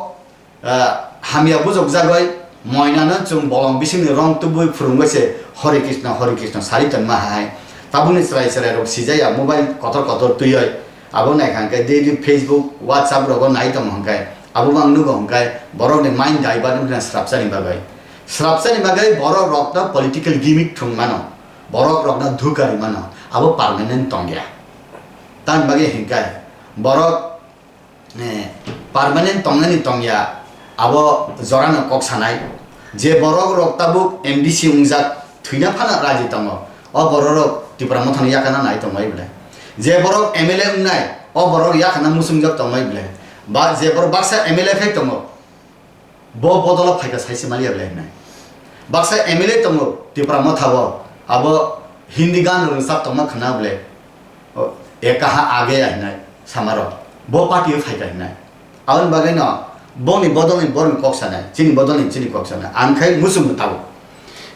ah, hamya bujok jagoi, moina no chwng bolong bisingni rong tubui phwrwngwi se Hare Krishna, Hare Krishna sari tongma hai. Tabukni chwrai chwrai rok sijaya mobile kotor kotor twiwi. Abo naikha hinkhe daily Facebook, WhatsApp rogo nai tongo hinkhe. Abo mang nugo hinkhe borokni mind divert wngkha srapsani bagwi. Srapsani bagwi borok rokno political gimmick thwng mano. Borok rokno dhuka ri mano. Abo permanent tongya. Tamni bagwi hinkhe borok, eh, permanent tongnani tongya. Abo jorano kok sanai. Je borok rok tabuk M D C wngjak thwina phano raji tongo. O borok rok Tipra Mothano yakana nai tongmai bwle. Je borok M L A wngnai, o borok yakana muchungjak tongmai bwle. Ba je borok baksa M L A khai tongo, bo bodolo phaikha saise maliya bwle hinai. Baksa M L A tongo Tipra Motha o, abo Hindi gan rwngchak tongma khna bwle. O, ekaha age ya hinai samarok. Bo party o phaikha hinai. Aboni bagwi no boni bodolni borokni kok sanai, chini bodolni chini kok sanai. Ang khai muchungo tabuk.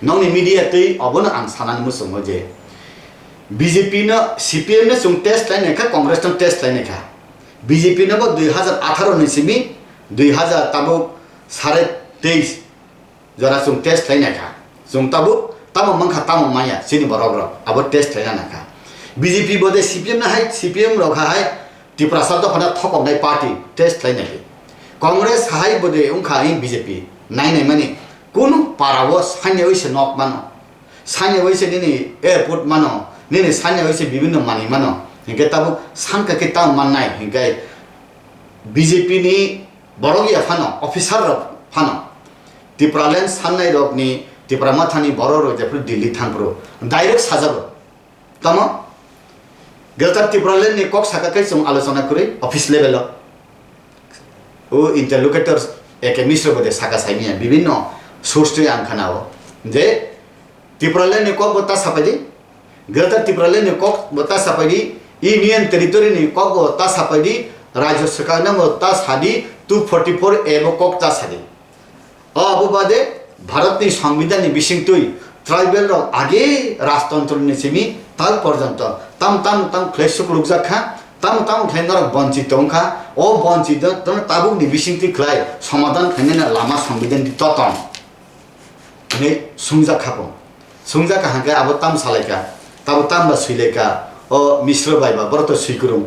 Nokni media twi obono ang sanani muchungo je B J P no, C P M no chwng test khlai naikha, Congress no test khlai naikha. B J P no bo dui hazar atharo ni simi dui hazar tabuk sare teis jora chwng test khlai naikha. Chwng tabuk tamo mankha, tamo manya, chini borok rok abo test khlai naikha. B J P bo de C P M no hai, C P M rok hai Tiprasa dophano thokoknai party test khlai naikha. Congress hai bo de wngkha hi B J P nai nai mani kunu para o sanya oi se nok mano. Sanya oi se nini airport mano, nini sanya oi se bibinno manwi mano. Hinkhe tabuk sanka khe tamo mannai hinkhe B J P ni borok ya phano, officer rok phano, Tipraland sannai rok ni, Tipra Mothani borok rok jephru Delhi thangphru direct sajago. Tamo? Greater Tipraland ni kok saka khe chwng alochona kwrwi office level o. O interlocutor A K Mishra bo de saka saimanya, bibinno source twi ang khanao je Tipraland ni kok bo ta sapai di, Greater Tipraland ni kok bo ta sapai di, Union Territory ni kok bo ta sapai di, Rajya Sarkar no bo ta sadi, two forty four A bo kok ta sadi. O abo bade Bharat ni Songbidan ni bisingtwi tribal rok age rajtontro ni simi tal porjonto tam tam tam khlai suklukjak kha, tam tam khlai norok bonchit tong kha, o bonchit no tabuk ni bisingtwi khlai somadan khlainani lama Songbidan di totom. Hinwi swngjak kha bo. Swngjak kha hwnkhe abo tam salai kha, tabo tam ba swilai kha, o Misra bai ba, borok to swikwrwng,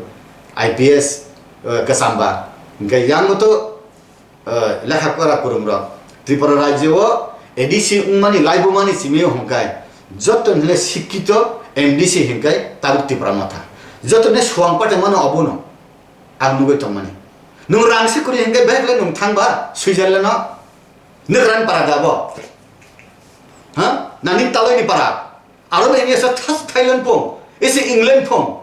I P S, eh, kwcham ba. Hwnkhe yang to, eh, lekha pora kwrwng rok. Tripura rajyo o A D C wngmani, laibumani simi hwnkhe joto hwnle sikkito M D C hwnkhe tabuk Tipra Motha. Joto hwnle suang pate mano obono ang nugwi tongmani. Nwng rang se kwrwi hwnkhe bebele nwng thang ba Switzerland o? Nwng rang para da bo? Ha? Nani taloi ni para? Aro bini esa thas Thailand phung, ese England phung.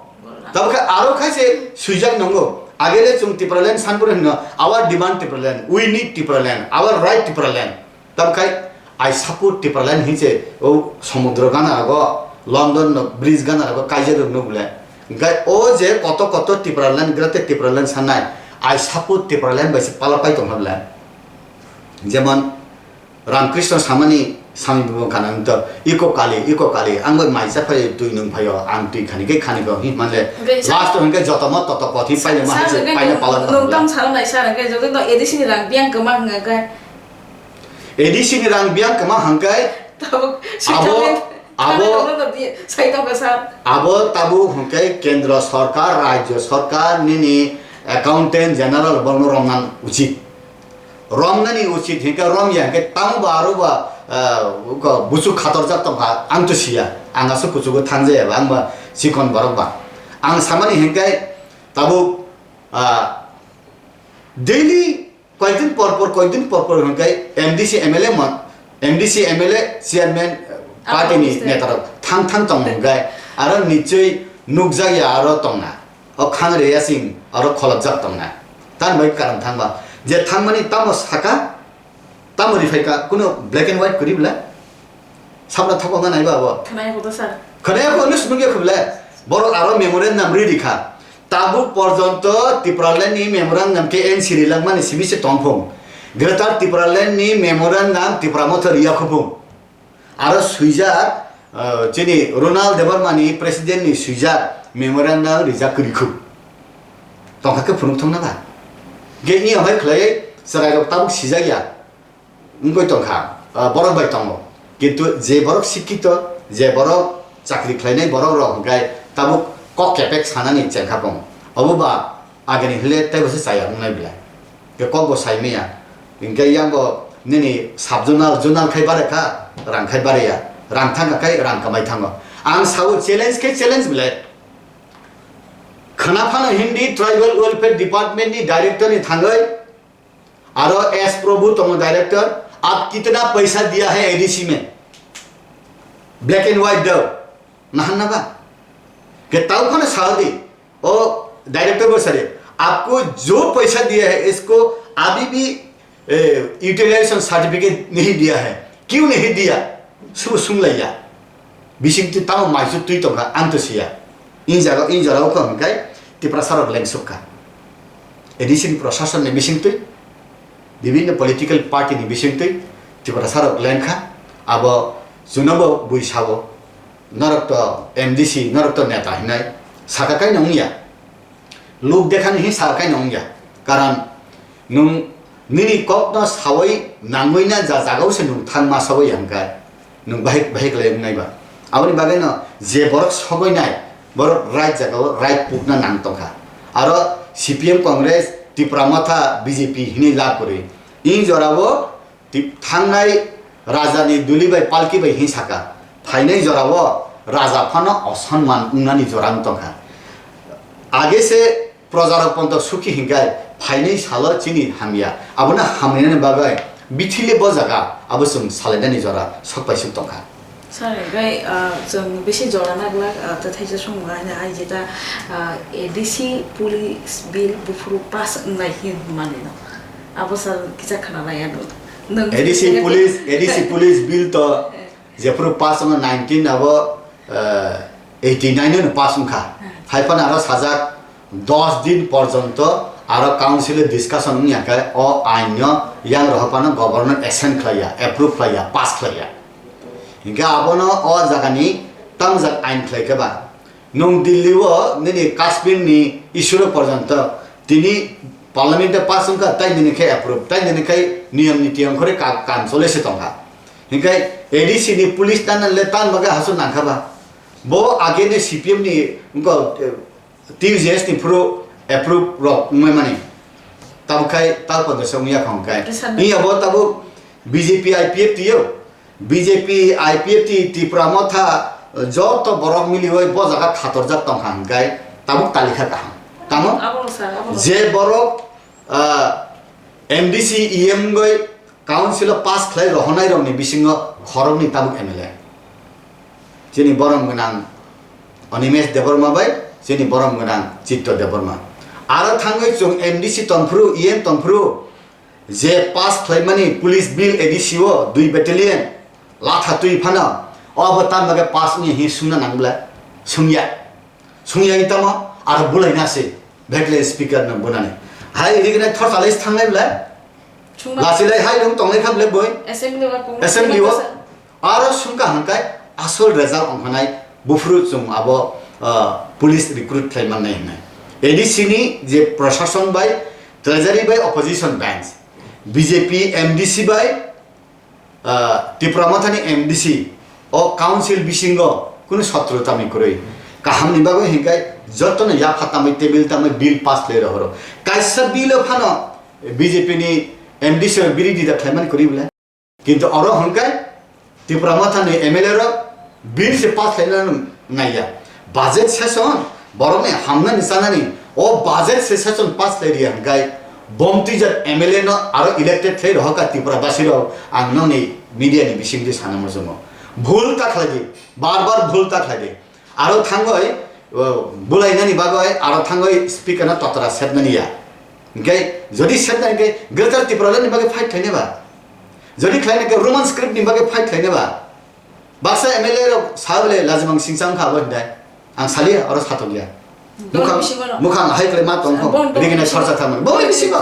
Tabukhe aro khaise swijak nango. Agele chwng Tipraland sanpore hino, our demand Tipraland, we need Tipraland, our right Tipraland. Tabukhe I support Tipraland hinse o somudro gana rago, London no bridge gana rago kaijak rok no bole. Gai o je koto koto Tipraland, greater Tipraland sanai, I support Tipraland bai se pala pai tong bole. Jemon Ramkrishna samani sami bumung kana wngto, "Iko kali, iko kali, ang bai mai cha phaio, twi nwng phaio, ang twi khani khe khani kho," hi manle. Hwnkhe sa- last hwnkhe jotomo toto kothi paile ma sa hai se hwnkhe paina nwng, pala nwng tamo. Tamo salo nai sa hwnkhe joto no A D C ni rang biyang kwma hwnkhe. A D C ni rang biyang kwma hwnkhe tabuk abo, abo, abo tabuk hwnkhe kendro sorkar, rajyo sorkar nini accountant general borokno romna uchit. Romnani uchit hinkhe romya hinkhe tamo ba aro ba, ah, ko buchuk khatorjak tongkha, ang to siya, ang aswk kuchugo thangjaya ba, ang ba chikon borok ba. Ang samani hinkhe tabuk, ah, daily koidin por por, koidin por por hinkhe M D C M L A mon, M D C M L A chairman, ah, party ni netarok thang thang tong hinkhe aro nichoi nukjakya aro tongna. O khang reya sing aro kholopjak tongnai. Tamni bai karon thangba. Je thangmani tamo saka, tamo riphai ka, kuno black and white kwrwi bwle. Sabla thok ongna naiba abo. Khwnaya koto sir. Khwnaya ko nus mungya khwble. Borok aro memorandum ri rikha. Tabuk porjonto Tipraland ni memorandum khe N C ri langmani simi se tongphung. Greater Tipraland ni memorandum Tipra Motha riya khupung. Aro swijak, ah, chini Ronald Debbarma ni president ni swijak memorandum rijak kwrwi khu. Tongkha khe phunuk thangna ba. Ge ni ahai khlai chwrai rok tabuk sijak ya. Wngwi tongkha, ah, borok bai tongo. Kintu je borok sikkito, je borok chakri khlainai borok rok hwnkhe tabuk kok kepek sanani chengkha pong. Obo ba agini hile teibo se chaya wngnai belai. Ke kok bo sai maya. Hingke yang bo nini sub zonal, zonal khai bare kha, rang khai bare ya. Rang thang kha khai rang kamai thango. Ang sao challenge khe challenge belai. Khana phano Hindi Tribal Welfare Department ni director ni thangwi aro S Prabhu tongo director, "Aap kitna paisa diya hai A D C mein?" Black and white dao. Nahan na ba? Ke tao phano sao di. O director bo sari, "आपको जो पैसा दिया है, इसको अभी भी, ए, utilisation certificate नहीं दिया है, क्यों नहीं दिया?" Su sunglaiya. Bising twi tamo maisu twi tongkha, ang to siya. Injaro, injaro ko hingkai Tiprasa rok lengsukha. A D C ni prosason ni bising twi, bibinno political party ni bising twi Tiprasa rok lengkha. Abo chunobo bui sao. Norok to M D C, norok to neta hinai saka kaino wngya. Luk dekhani hin saka kaino wngya. Karon nwng nini kokno sawi nangwi na ja jagao se nwng thangma sawi ya hwnkhe nwng bahik bahik lai wngnai ba. Aboni bagwi no je borok sogwi nai borok right jagao right pukna nang tongkha. Aro C P M Congress, Tipra Motha, B J P hinwi lab kwrwi. Ing jorao Tip-, thangnai raja ni duli bai palki bai hin saka, phainai jorao raja phano osonman wngnani jora wng tongkha. Age se projarok ponto suki hinkai phainai salo chini hamya, abono hamrinani bagwi bithili bo jaga abo chwng salainani jora sok pai suk tongkha. Sir, gai, ah, chwng bisi jora naglak, ah, ta thaisa song hai na ai jeta, ah, A D C police bill buphuru pass wngnai hin mani no. Abo sir kisa khana lai ano. Nwng A D C police, A D C police bill to jephuru pass wngkha nineteen abo, eh, eighty nine no pass wngkha. Hmm. Hai phano aro sajak dos din porjonto aro council o discussion wngya khe o ain no yang rohor phano governor assent khlaiya, approve khlaiya, pass khlaiya. Hinkhe abono o jagani tamjak ain khlai khe ba. Nwng Delhi o nini Kashmir ni issue rok porjonto tini parliament o pass wngkha, tai nini khe approve, tai nini khe niyom niti ongkhorwi ka-, kam chole se tongkha. Hinkhe A D C ni police tana le tan bagwi hasu nangkha ba. Bo age ni C P M ni wngkha, eh, T U J S ni phuru approve rok wngmani. Tabuk khai tal pondro se wngya kha hwnkhe. Esa na. Iya bo tabuk B J P I P F T o. B J P, I P F T, Tipra Motha, joto borok miliwi bo jaga khatorjak tongkha hwnkhe tabuk talikha kaham. Tamo? Abo sir, abo. Je borok, ah, M D C E M wngwi council o pass khlai rohornai rokni bisingo khoroknwi tabuk M L A. Chini borom gwnang Animesh Debbarma bai chini borom gwnang Chitto Debbarma. Aro thangwi chwng M D C tongphuru, E M tongphuru, je pass khlaimani police bill A D C o dui battalion latha twi phano, o abo tamni bagwi pass wngya hinwi swngna nang bwle? Swngya. Swngya wngwi tamo aro bulaina se battalion speaker no bunani. Hai rigna thor chalai thangnai bwle? Chwngma. Lachilai hai rung tongnai kha bwle boi? Assembly o. Assembly o. Aro swngkha hwnkhai asol result ongkhanai buphuru chwng abo, ah, police recruit khlai mannai hwnwi. A D C ni je prosason bai, treasury bai, opposition bench, B J P M D C bai, ah, Tipra Mothani M D C o council bisingo kunu sotro tamni kwrwi. Kahamni bagwi hinkhai jotono yapha tamwi table tamwi bill pass khlai rohoro. Kaisa bill o phano B J P ni M D C rok birodita khlaimani kwrwi bwle? Kintu oro hwnkhai Tipra Mothani M L A rok bill se pass khlaina naiya. Budget session, borokni hamnani chanani, o budget se session pass khlai riya hwnkhai, bomtwi jat M L A no aro elected khlai rohorkha Tripura basi rok, ang nokni media ni bisingtwi sana muchungo. Bhul ta khlai di, bar bar bhul ta khlai di. Aro thangoi, o, bulainani bagoi, aro thangoi speaker no totra setnani ya. Hingke, jodi setna hingke Greater Tipraland ni bagwi fight khlaina ba? Jodi khlaina hingke Roman script ni bagwi fight khlaina ba? Baksa M L A rok sa bole lajimang singsa wngkha abo hindai. Ang saliya, oro satok ya. Boni mukhang, bisingo no. Mukhang hai khlai ma tong kho. Boni, boni rigina bisingo. Sorsa thamani. Boni bisingo.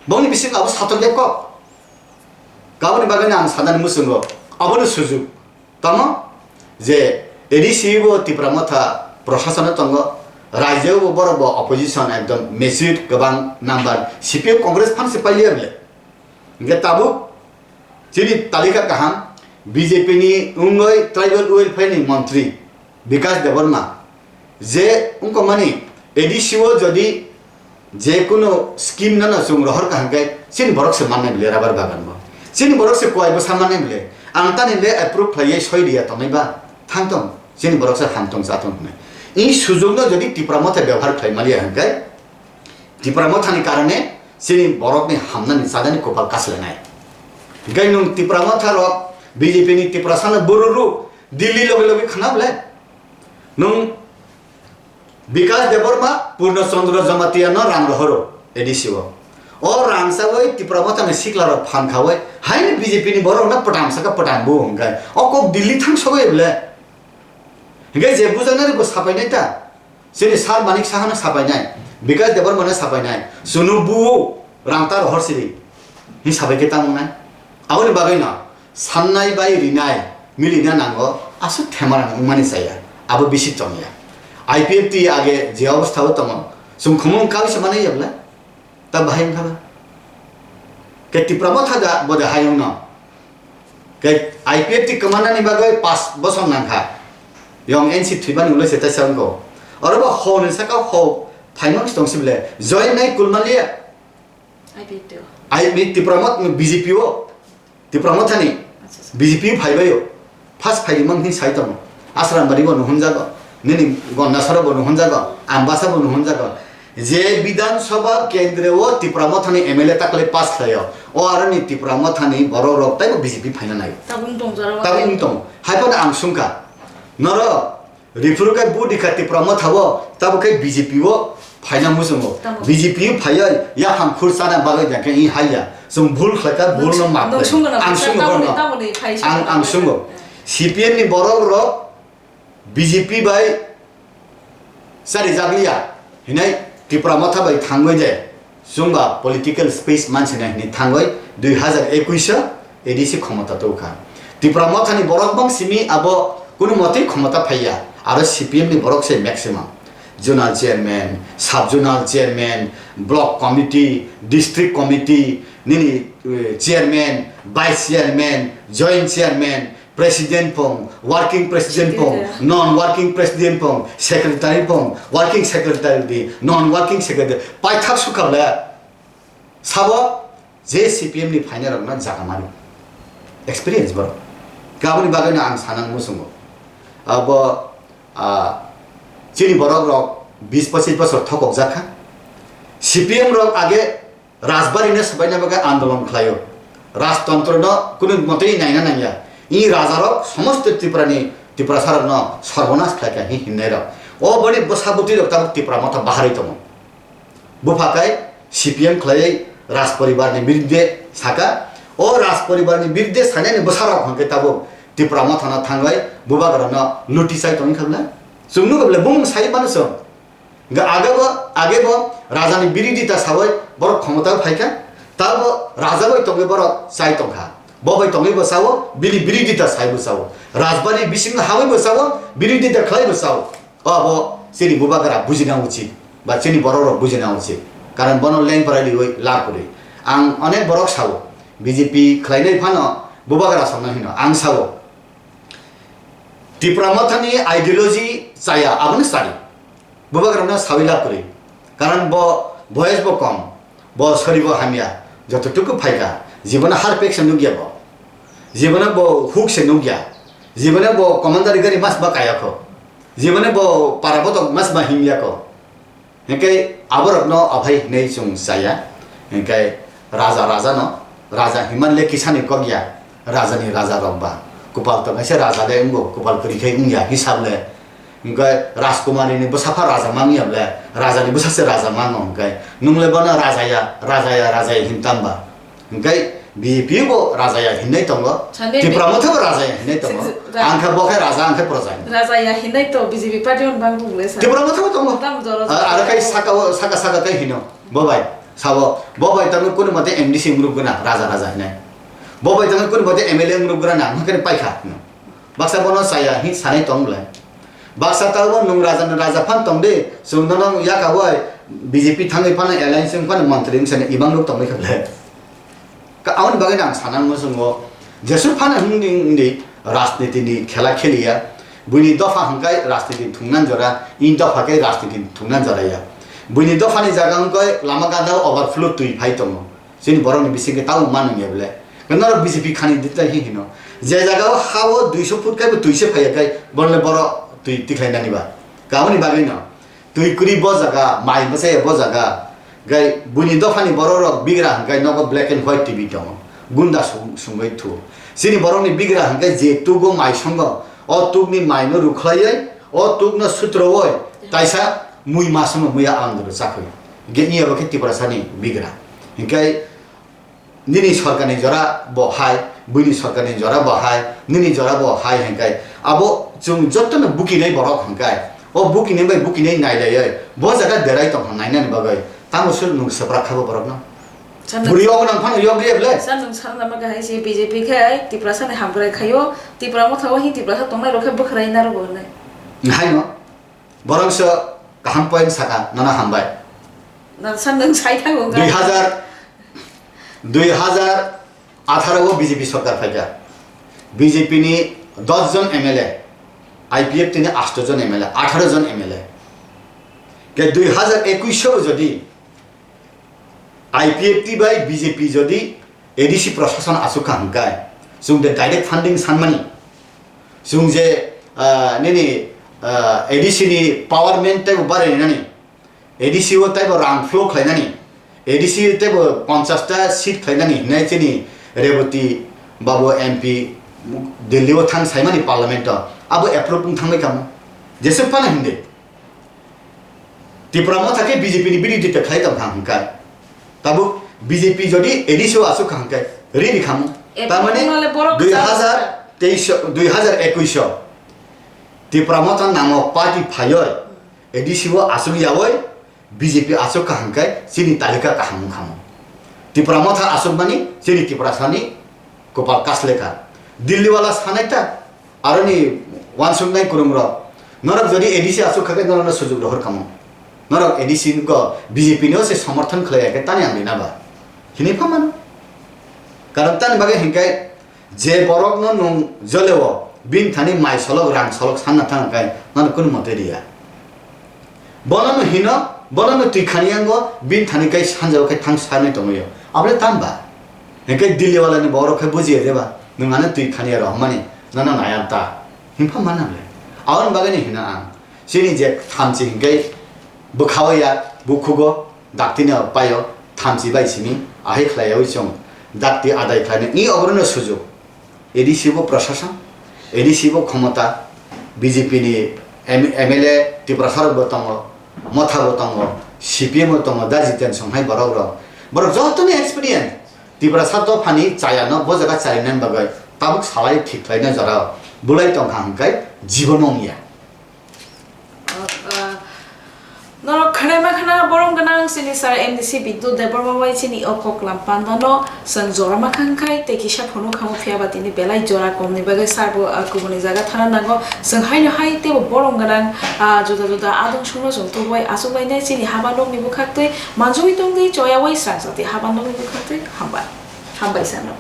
Bongni bisingo abo satok ya kok. Kaboni bagwi ang sanani muchungo. Abono sujuk. Tamo je A D C bo Tipra Motha prosasono tongo, rajyo bo borok bo opposition ekdom mature kwbang number, C P M Congress phan se pailiya bole. Hingke tabuk chini talika kaham B J P ni wngoi tribal welfare ni montri Bikash Debbarma je wngkokmani A D C o jodi je kunu scheme no no chwng rohor ka hwnkhe chini borok se mannai bile rubber bagan bo. Chini borok se kwai bwsa mannai bile. Ang tani le approve khlaiwi soi riya tongnai ba. Thang tong. Chini borok se ham tong cha tong hwnwi. I sujok no jodi Tipra Motha bebohar khlai maliya hwnkhe Tipra Motha ni karone chini borok ni hamnani chadani kopal kaslenai. Hwnkhe nwng Tipra Motha rok B J P ni Tiprasa no buru ru Delhi logi logi khna bile. Nwng Bikash Debbarma, Purno Chandra Jamatia no rang rohoro A D C o. O rang sawi Tipra Motha ni sikla rok phan khawi, haini B J P ni borok no pwtang saka pwtang bu hwnkhe. O kok Delhi thang sogwi bole. Hwnkhe je bujaknai bo sapai nai ta. Chini Sir Manik Saha no sapai nai. Bikash Debbarma no sapai nai. Chwngno bu rang ta rohor siri. Hi sabai khe tamo nai. Aboni bagwi no. Sannai bai rinai milina nango, aswk themarang wngmani chaya, abo bisi tongya. I P F T age je obostha o tongo, chwng khumung kaui se manwi ya bwle? Ta bahai wngkha ba? Ke Tipra Motha da bo de hai wngno. Ke I P F T kwmanani bagwi pas bosor nangkha. Yong N C thwibani ulo se taisa wngkho. Oro bo ho ni saka ho phaimang se tong se bwle. Join nai kulmaliya. I P F T o. I P Tipra Motha B J P o. Tipra Mothani Acha, acha. B J P phaibaio. First phaimang hin sai tongo. Asrambari bo nuhunjago. Nini Gondasara bo nuhunjago. Ambasa bo nuhunjago. Je Bidhan Sabha kendro o Tipra Mothani M L A takle pass khlaio. O aroni Tipra Mothani borok rok taibo B J P phaina nai. Tabung tong jora. Tabung tong. Hai phano ang sungkha. Noro Riphuru khe bu dikha Tipra Motha o, tabo khe B J P o phaina muchungo. Tamo. B J P o phaiwi yaphang khur chana bagwi da khe i haiya. Chwng bhul khlaikha, bhul no maaf khlai. Ang sungo, ang sungo, ang sungo. C P M ni borok rok B J P bai chari jaglia hinai Tipra Motha bai thangwi de. Chwngba political space mansinai hwnwi thangwi dui hazar ekuish o A D C khomota tubukha. Tipra Mothani borok bang simi abo kunu motwi khomota phaiya, aro C P M ni borok se maximum. Zonal chairman, sub zonal chairman, block committee, district committee, nini, eh, chairman, vice chairman, joint chairman, president pong, working president pong, secretary, non working president pong, secretary pong, working secretary di, non working secretary, paithak sukha le sabo je C P M ni phainai rok no jaga mani experience borok. Kaboni bagwi no ang sanang muchungo. Abo, ah, chini borok rok bis pochis bosor thokok jakha. C P M rok age Rajbari no swbaina bagwi andolon khlaio. Rajtantro no kunu motwi naina nangya. I raja rok somosto Tripura ni, Tiprasa rok no sarbonas khlaikha hi hinnai rok. O boni bwsa bwtwi rok tabuk Tipra Motha baharwi tongo. Bupha kai C P M khlaiwi Raj poribar ni birudde saka. O Raj poribar ni birudde sanani bwsa rok hwnkhe tabuk Tipra Motha no thangwi bubagra no luti chai tongwi kha bwle. Chwng nugo bwle bumung sai mano chwng. Hingke age bo, age bo raja ni biridita sawi borok khomotao phaikha, tabo raja bai tongwi borok chai tongkha. Bo bai tongwi bo sao, bini biridita sai bo sao. Rajbari bisingo hawi bo sao, biridita khlai bo sao. O abo chini bubagra bujina uchit, ba chini borok rok bujina uchit. Karon bono leng parai liwi lar kwrwi. Ang onek borok sao, B J P khlainai phano bubagra songna hino. Ang sao, Tipra Mothani ideology chaya, abono chadi. Bubagrano sawi lab kwrwi. Karon bo boyes bo kom, bo sori bo hamya, jototuku phaikha, jibono harpek se nukya bo. Jibono bo huk se nukya. Jibono bo commander gari mas ba kayakho. Jibono bo para botok mas ba himyakho. Hingke aborokno ophai hinwi chwng chaya. Hingke raja rajano, raja himan le kisani kokya, rajani raja rok ba. Kupal tongkha se raja le wngbo, kupal kwrwi khe wngya hisab le. Hingke Rajkumari ni bwsa pha raja mangya ble, rajani bwsa se raja mango hingke. Nwng le bono raja ya, raja ya, raja ya hin tamba. Hingke B J P bo raja ya hinwi tongo. Sande Tipra Motha bo raja ya hinwi tongo. Sik-, sik-, ra- Ang khe bo khe raja, ang khe proja. Raja ya hinwi to B J P party on bang bung le sa. Tipra Motha bo tongo. Tam jora A-, aro jora. Kai saka o, saka saka kai hino. Bo bai. Sabo, bo bai tangwi kunu mate M D C wngrup gana, raja raja hinai. Bo bai tangwi kunu mate M L A wngrup gana, hwnkhe paikha. Baksa bono chaya, hin sanai tong bwlai. Baksa tabo nwng raja ni raja phan tong de, chwng nono yaka bai B J P thangwi phano alliance wng phano mantri wng sani imang nuk tongwi kha bwlai. Ka-, aboni bagwi ang sana muchungo, jesuk phano hwndi hwndi rajniti ni khela kheliya, buini dopha hwnkhe rajniti ni thungna jora, ini dopha khe rajniti ni thungna jora ya. Buini dopha ni jaga hwnkhe lama ganda o overflow twi phai tongo. Chini borok ni bising khe tabuk manu ya bwle. Norok B J P khani di tai hi hino. Je jaga o ha o duiso foot khai bo twi se phai ya khai, borok le borok twi tikhlai nani ba. Ka aboni bagwi no. Twi kwrwi bo jaga, mai bwsai bo jaga. Gai buini dophani borok rok bigra hwnkhe nogo black and white T V tongo. Gunda sung-, sungwi thu. Chini borokni bigra hwnkhe je tugo mai songo, o tukni maino rukhlaiwi, o tukno sutrowoi, taisa mui masongno muya andro chakhwi. Ge iya bo khe Tiprasani bigra. Hwnkhe Nini sorkarni jora bo hai, buini sorkarni jora bo hai, nini jora bo hai hwnkhe abo chwng jotono bukinai borok hwnkhe o bukinai bai bukinai nailaiwi bo jaga derai tongkha nainani bagwi tamo swk nwng swprak kha bo borokno? Sir, nwng Bwrwi obo nang phano yogri eble? Sir, nwng sana ma kahai si B J P khe Tiprasani hamkrai khaio, Tipra motha o hi Tiprasa tongnai rok khe bwkhwrai narwgo hinwi. Haino. Borok se kaham point saka, nono hambai. Na, sir, nwng sai thango wngkha. Dui hazar, dui hazar atharo o B J P sorkar phaikha. B J P ni dos jon M L A, I P F T ni asto jon M L A, atharo jon M L A. Ke dui hazar ekush o jodi I P F T bai B J P jodi A D C prosason asuk kha hwnkhe, chwng de direct funding sanmani, chwng je, ah, nini, ah, A D C ni power man teibo barani nani, A D C o teibo rang flow khlainani, A D C teibo ponchash ta seat khlainani hinai chini Rebati babu M P Delhi o thang saimani parliament o, abo approve wng thangbai kamo, jesuk phano hindi. Tipra motha khe B J P ni birodita khlai tong kha hwnkhe. Tabuk B J P jodi A D C o asuk kha hwnkhe ri ri khamu. E, Tamani nole borok dui hazar teis, dui hazar ekush o Tipra motha namo party phaioi A D C o asuk yaoi B J P asuk kha hwnkhe chini talika kaham wng khamu. Tipra motha asuk mani chini Tiprasani Kopal kasleka. Delhi wala sanai ta, aroni wansuknai kwrwngrok. Norok jodi A D C asuk kha khe norokno sujuk rohor kamo. Norok A D C go B J P no se somorthon khlai ya khe tani ang rina ba. Hini pha mano. Karon tani bagwi hinkhe je borokno nwng joleo bini thani mai solok rang solok sanna thang khe nono kunu mote riya. Bono no hino, bono no twi khani yango, bini thani kai sanjao kai thang sanai tongwi yo. Abole tamba? Hinkhe Delhi wala ni borok khe bujiya jeba, nwng ano twi khani ya rohormani, nono naya ta. Hinkhe mana le? Aboni bagwi ni hino ang. Chini je thamchi hinkhe bwkhao ya, bukhugo, dakti no paio, thamchi bai simi, ahai khlai yawi chwng. Dakti adai khlaina, i oborno sujuk. A D C bo prosason, A D C bo khomota, B J P ni M-, M L A Tiprasa rok bo tongo, Motha bo tongo, C P M bo tongo, da Jiten Song hai borok rok. Borok joto ni experience, Tiprasa dophani chaya no bo jaga chari nani bagwi tabuk salai thik khlai na jora o bulai tong kha hwnkhe jibo no wng ya. Ah, norok khwnai ma khna borom gwnang chini sir M D C Bidut Debbarma bai chini o koklam panda no chwng jora ma khang khai tei kisa phunuk khamu phiya ba tini belai jora kom ni bagwi sir bo, ah, kubuni jaga thana nango. Chwng hai no hai tei bo borom gwnang, ah, juda juda adong song no chwng tubui achuk lai nai chini haba nok ni bwkhak twi manjui tong twi choya wai sir jati haba nok ni bwkhak twi hambai. Hambai sir no.